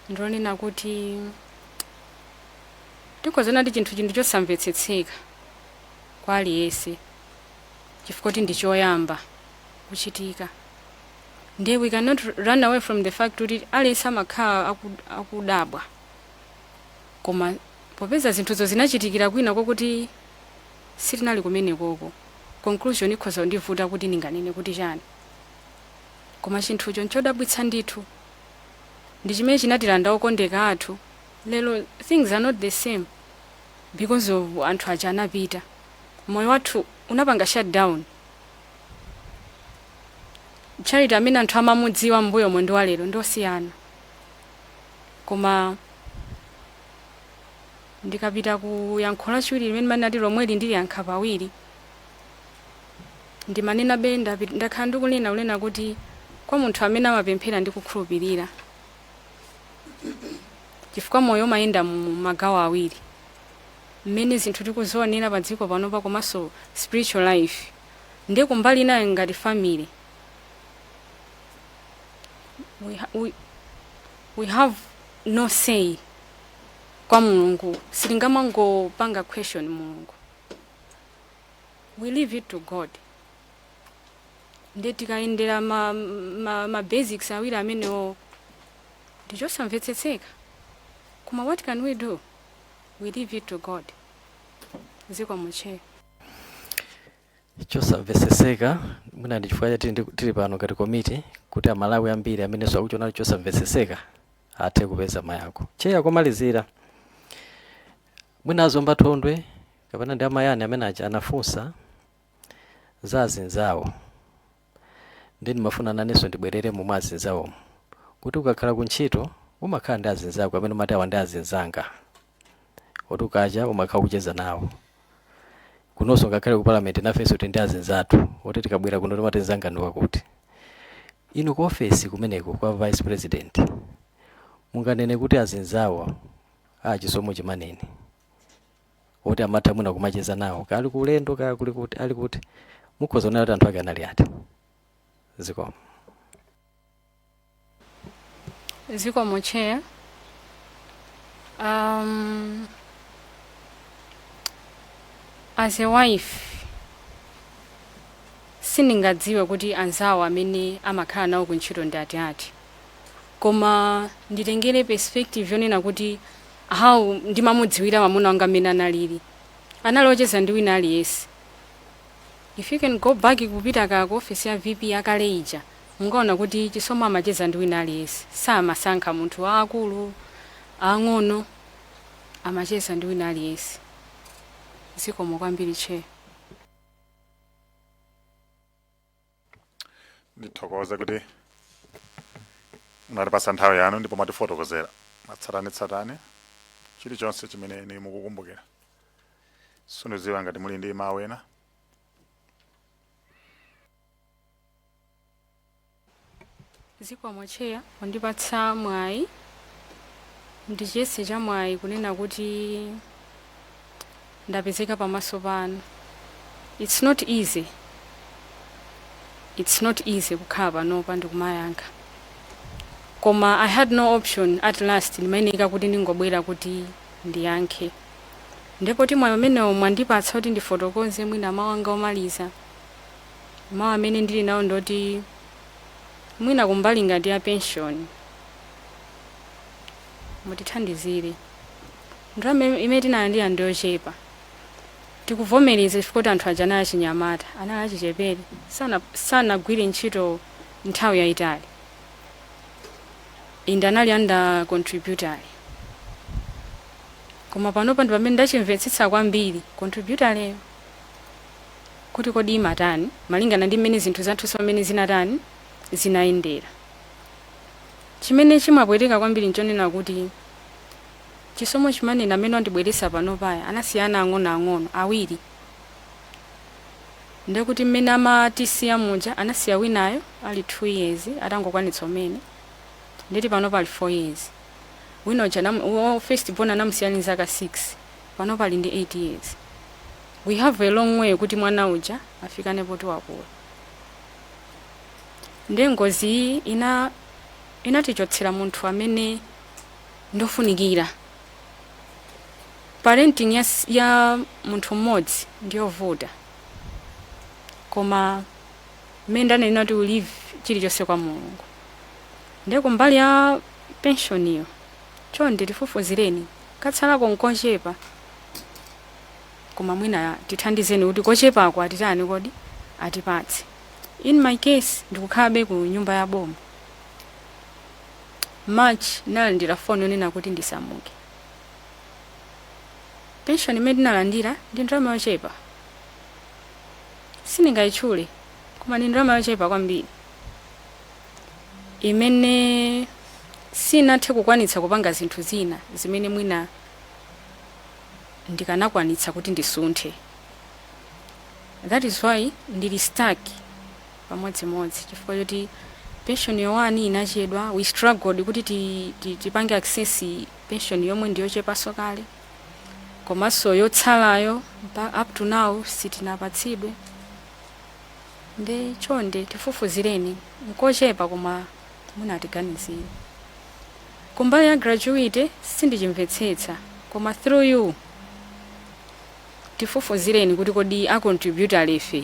ndilonena kuti tikhozona ndi chinthu chosamvetsetseka kwa aliyense, chifukwa kuti ndi choyamba kuchitika. Ndiye we cannot run away from the fact kuti aliyense amakhala akudabwa. Koma popeza zinthuzo zinachitikira kwina kokuti sitinali kumenekoko, conclusion ikhoza kundivuta kuti ndinganene kuti chani. Koma chinthucho nchodabwitsa ndithu, ndi chimene chinatilanda okondeka athu. Lero things are not the same because of anthu aja anapita. Moyo wathu unapanga shutdown. Charity amene anthu amamudziwa m'mbuyomo ndi walero ndosiyana. Koma ndikapita ku yankho lachiwiri limene manati lomweli ndiliyankha pawiri, ndimanena be ndakhala ndikunena kunena kuti kwa munthu amene amapemphera ndi kukhulupirira, chifukwa moyo umayenda mu magawo awiri, mmene zinthu tikuzionera pa dziko panopa komanso spiritual life. Ndiye kumbali inayo, ngati family, we have no say kwa Mulungu. Sitingamangopanga question Mulungu, we leave it to God. Ndiye tikayendera ma basics awiri amenewo, ndichosamvetsetseka, koma what can we do? We leave it to God. Zikomo, Chair. Chosamvetsetseka, mwina ndi chifukwa chati tili pano ngati komiti, kuti Amalawi ambiri amenenso akuchiona chosamvetsetseka athe kupeza mayankho. Chair, komalizira, mwina azomba Thondwe kapena ndi amayani amene aja anafunsa za azinzawo, ndi ndimafuna nanenso ndibwerere momwe azinzawomo, kuti ukakhala ku ntchito umakhala ndi azinzako amene umati awa ndi azinzanga, oti ukacha umakhala kucheza nawo. Kunonso ngakhale ku parliament nafenso tili ndi azinzathu oti tikabwera kuno timati nzanga ndi wakuti. Inu ku ofesi kumeneko kwa Vice President, munganene kuti azinzawo a Chisomo Chimaneni oti amatha mwina kumacheza nawo kali ku ulendo, kaya kuli kuti, ali kuti, mukhoza kunena kuti anthu ake anali ati? Zikomo. Zikomo, Chair. As a wife, sindingadziwe kuti anzawo amene amakhala nawo kuntchito ndi ati ati, koma nditengere perspective yonena kuti how ndimamudziwira mwamuna wanga amene analili, anali ocheza ndi wina aliyense. If you can go back kupita ka ku office ya VP akale ija, mungaona kuti Chisomo amacheza ndi wina aliyense. Samasankha munthu aakulu, ang'ono, amacheza ndi wina aliyense. Zikomo kwambiri, Chair. Ndithokoze kuti munatipasa nthawi yanu ndipo mwatifotokozera mwatsatanetsatane chilichonse chimene inu mukukumbukira. Sindidziwa ngati muli ndi mawu ena. Zikomo, Chair, pondipatsa mwayi. Ndichiyese cha mwayi kunena kuti ndapezeka pamaso panu. It's not easy. It's not easy kukhala panopa ndikumayankha, koma I had no option. At last ndimayeneka kuti ndingobwera kuti ndiyankhe. Ndipo mwayi umenewo mwandipatsa kuti ndifotokoze mwina mawu anga omaliza. Mawu amene ndili nawo ndoti mwina kumbali ngati ya pension mutithandizire. Ndalama imene tinalandira ndiyochepa, tikuvomereza, chifukwa kuti anthu aja anali achinyamata, anali achichepere, sanagwire ntchito nthawi yayitali, inde anali under contributory. Koma panopa ndi pamene ndachimvetsetsa kwambiri contributory kuti kodi imatani, malingana ndi mmene zinthu zathu pamene zinatani, zinayendera. Chimene chimapweteka kwambiri nchonena kuti Chisomo Chimaneni amene wandibweretsa panopaya anasiyana ang'onoang'ono awiri. Ndekuti mmene amatisiya muja anasiya winayo ali 2 years atangokwanitsa umene, nditi pano pali 4 years. Wina uja first born anamusiya ndi zaka 6, pano pali ndi 8 years. We have a long way kuti mwana uja afikane poti wakula. Ndiye ngozi iyi inatichotsera munthu amene ndofunikira. Parenting ya munthu mmodzi ndiyovuta, koma mmene ndanena kuti we leave chilichonse kwa Mulungu. Ndiye kumbali ya pension iyo, chonde tifufuzireni. Katsalako nkochepa, koma mwina tithandizeni kuti kochepako atitani kodi, atipatse. In my case, ndikukhalabe ku nyumba ya boma. March nalandira foni yonena kuti ndisamuke. Pension imene ndinalandira ndi ndalama yochepa, sindingayitchule, koma ndi ndalama yochepa kwambiri imene sinathe kukwanitsa kupanga zinthu zina zimene mwina ndikanakwanitsa kuti ndisunthe. That is why ndili stuck pamodzimodzi, chifukwa choti pension yowani inachedwa. We struggled kuti tipange access pension yomwe ndiyochepanso kale, komanso yotsalayo up to now sitinapatsidwe. Nde chonde tifufuzireni, nkochepa koma munatiganizire. Kumbali ya gratuity sindichimvetsetsa, koma through you tifufuzireni kuti kodi a contributory ife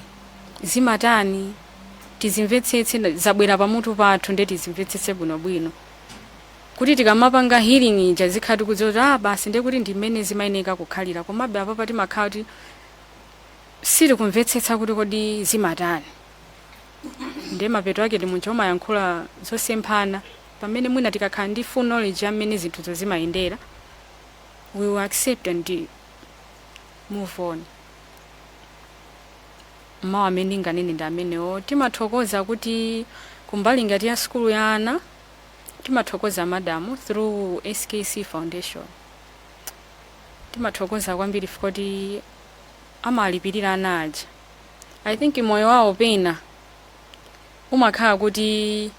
zimatani, tizimvetsetse. Zabwera pamutu pathu, nde tizimvetsetse bwinobwino kuti tikamapanga healing ija zikhala tikudziwa kuti ah, basi, ndiye kuti ndi mmene zimayeneka kukhalira. Komabe apapa timakhala kuti sitikumvetsetsa kuti kodi zimatani. Ndiye mapeto ake ndi munthu omayankhula zosemphana, pamene mwina tikakhala ndi full knowledge ya mmene zinthuzo zimayendera, we will accept and move on. Mawu amene ndinganene ndi amenewo. Timathokoza kuti kumbali ngati ya sukulu ya ana, timathokoza madamu through SKC Foundation. Timathokoza kwambiri kuti amalipirira ana aja. I think moyo wawo pena umakhala kuti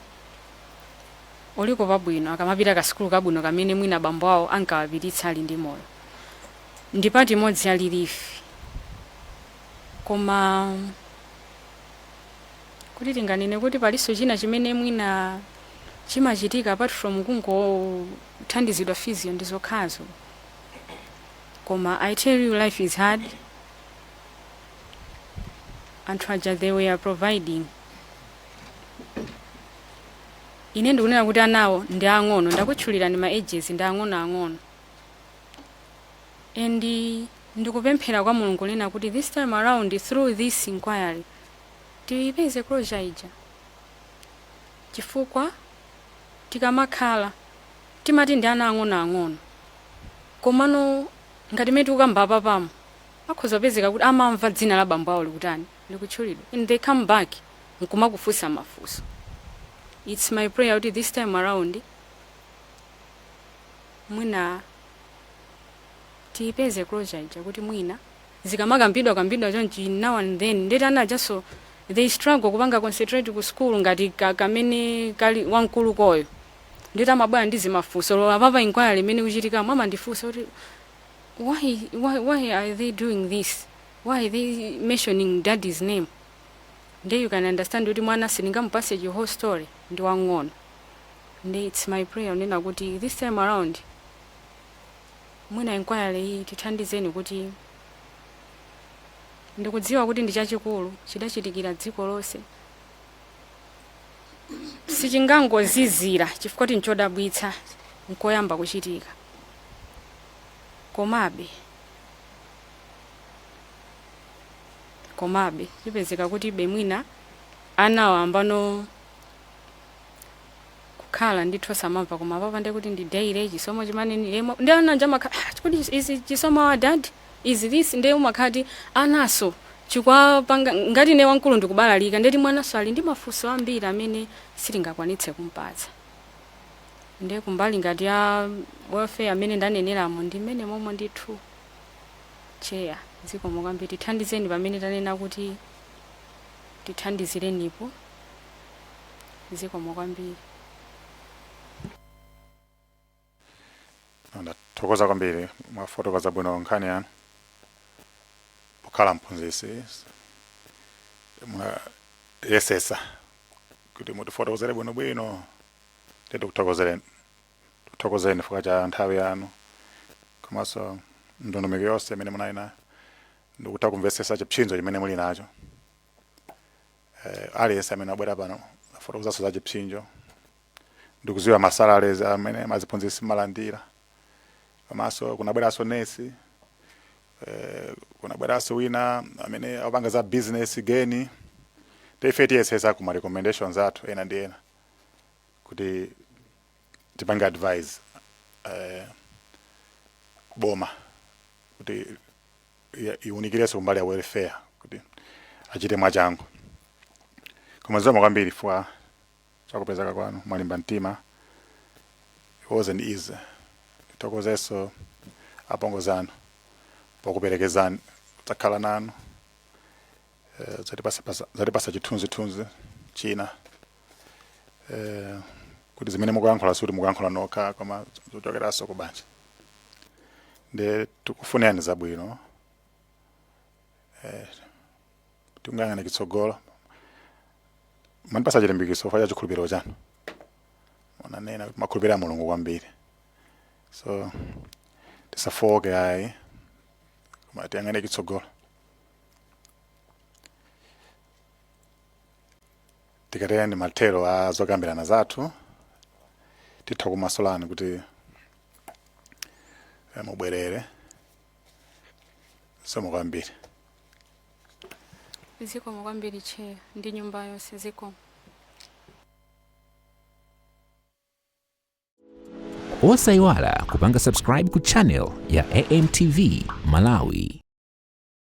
uliko pabwino akamapita kasukulu kabwino kamene mwina bambo awo ankawapititsa ali ndi moyo. Ndi part imodzi ya relief. Koma kuti tinganene kuti palinso china chimene mwina chimachitika apart from kungothandizidwa fees, ndi zokhazo. Koma I tell you, life is hard. Anthu aja, they were providing. Ine ndikunena kuti anawo ndi ang'ono, ndakutchulirani ma ages, ndi ang'ono ang'ono. And ndikupemphera kwa Mulungu lena kuti this time around, through this inquiry, tiyipeze closure ija, chifukwa tikamakhala timati ndi ana ang'onoang'ono, komano ngati mene tikukamba apapamo, akhoza kupezeka kuti amamva dzina la bambo awo likutani, likutchulidwa, and they come back nkumakufunsa mafunso. It's my prayer kuti this time around mwina tiyipeze closure ija, kuti mwina zikamakambidwa kambidwa chonchi now and then, ndeti ana ajaso they struggle kupanga concentrate ku school ngati kamene kali wamkulu koyo. Ndeti amabwera ndi zimafunso. Lola papa inquiry imene kuchitikamo amandifunsa kuti why are they doing this? Why are they mentioning daddy's name? Ndiye you can understand kuti mwana sindingamupase chi whole story, ndi wang'ono. Ndi it's my prayer unena kuti this time around mwina inquiry iyi tithandizeni, kuti ndikudziwa kuti ndi chachikulu, chidachitikira dziko lonse, sichingangozizira chifukwa kuti nchodabwitsa, nkoyamba kuchitika. Komabe chipezeka kuti bemwina anawo ambano kukhala ndithu samamva, koma papa ndiye kuti ndi daily Chisomo Chimaneni lemo ndi ana njamakhala, "Ah, kuti is Chisomo our dad? Is this?" Ndiye umakhati anaso chikwapanga ngati ine wamkulu ndikubalalika, ndeti mwanaso ali ndi mafunso ambiri amene sitingakwanitse kumpatsa. Ndiye kumbali ngati ya welfare amene ndaneneramo ndi mmene momwe ndithu. Chair, zikomo kwambiri. Tithandizeni pamene tanena kuti tithandizirenipo. Zikomo kwambiri. Ndathokoza kwambiri, mwafotokoza bwino nkhani yanu. Pokhala mphunzitsi mwayesesa kuti mutifotokozere bwinobwino. Tikuthokozereni, tikuthokozeni chifukwa cha nthawi yanu komanso ndondomeko yonse imene munali nayo, ndikutha kumvetsetsa chipsinjo chimene muli nacho. Aliyense amene abwera pano afotokozanso za chipsinjo, ndikuziwa ma salaries amene maziphunzitsi malandira, komanso kunabweranso nesi, kunabweranso wina amene akupanga za business geni. Ife tiyesesa kuma recommendations athu ena ndi ena kuti tipange advise boma kuti iwunikirenso kumbali ya welfare kuti achite mwachangu. Koma zikomo kwambiri chifukwa chakupezeka kwanu, mwalimba mtima, it wasn't easy. Tithokozenso apongozi anu pokuperekezani kudzakhala nanu, zatipasa chithunzithunzi china, kuti zimene mukuyankhula sikuti mukuyankhula nokha, koma zochokeranso ku banja. Nde tikufunirani zabwino, tikungayang'ana chitsogolo. Mandipasa chilimbikitso chifukwa cha chikhulupiriro chanu, munanena kuti makhulupirira Mulungu kwambiri, so tisafoke ayi, koma tiyang'ane chitsogolo. Tikatera ndi mathero a zokambirana zathu, titha kumasulani kuti mubwerere. Zikomo kwambiri. Zikomo kwambiri, Chair, ndi nyumba yonse. Zikomo. Osayiwala kupanga subscribe ku channel ya AMTV Malawi.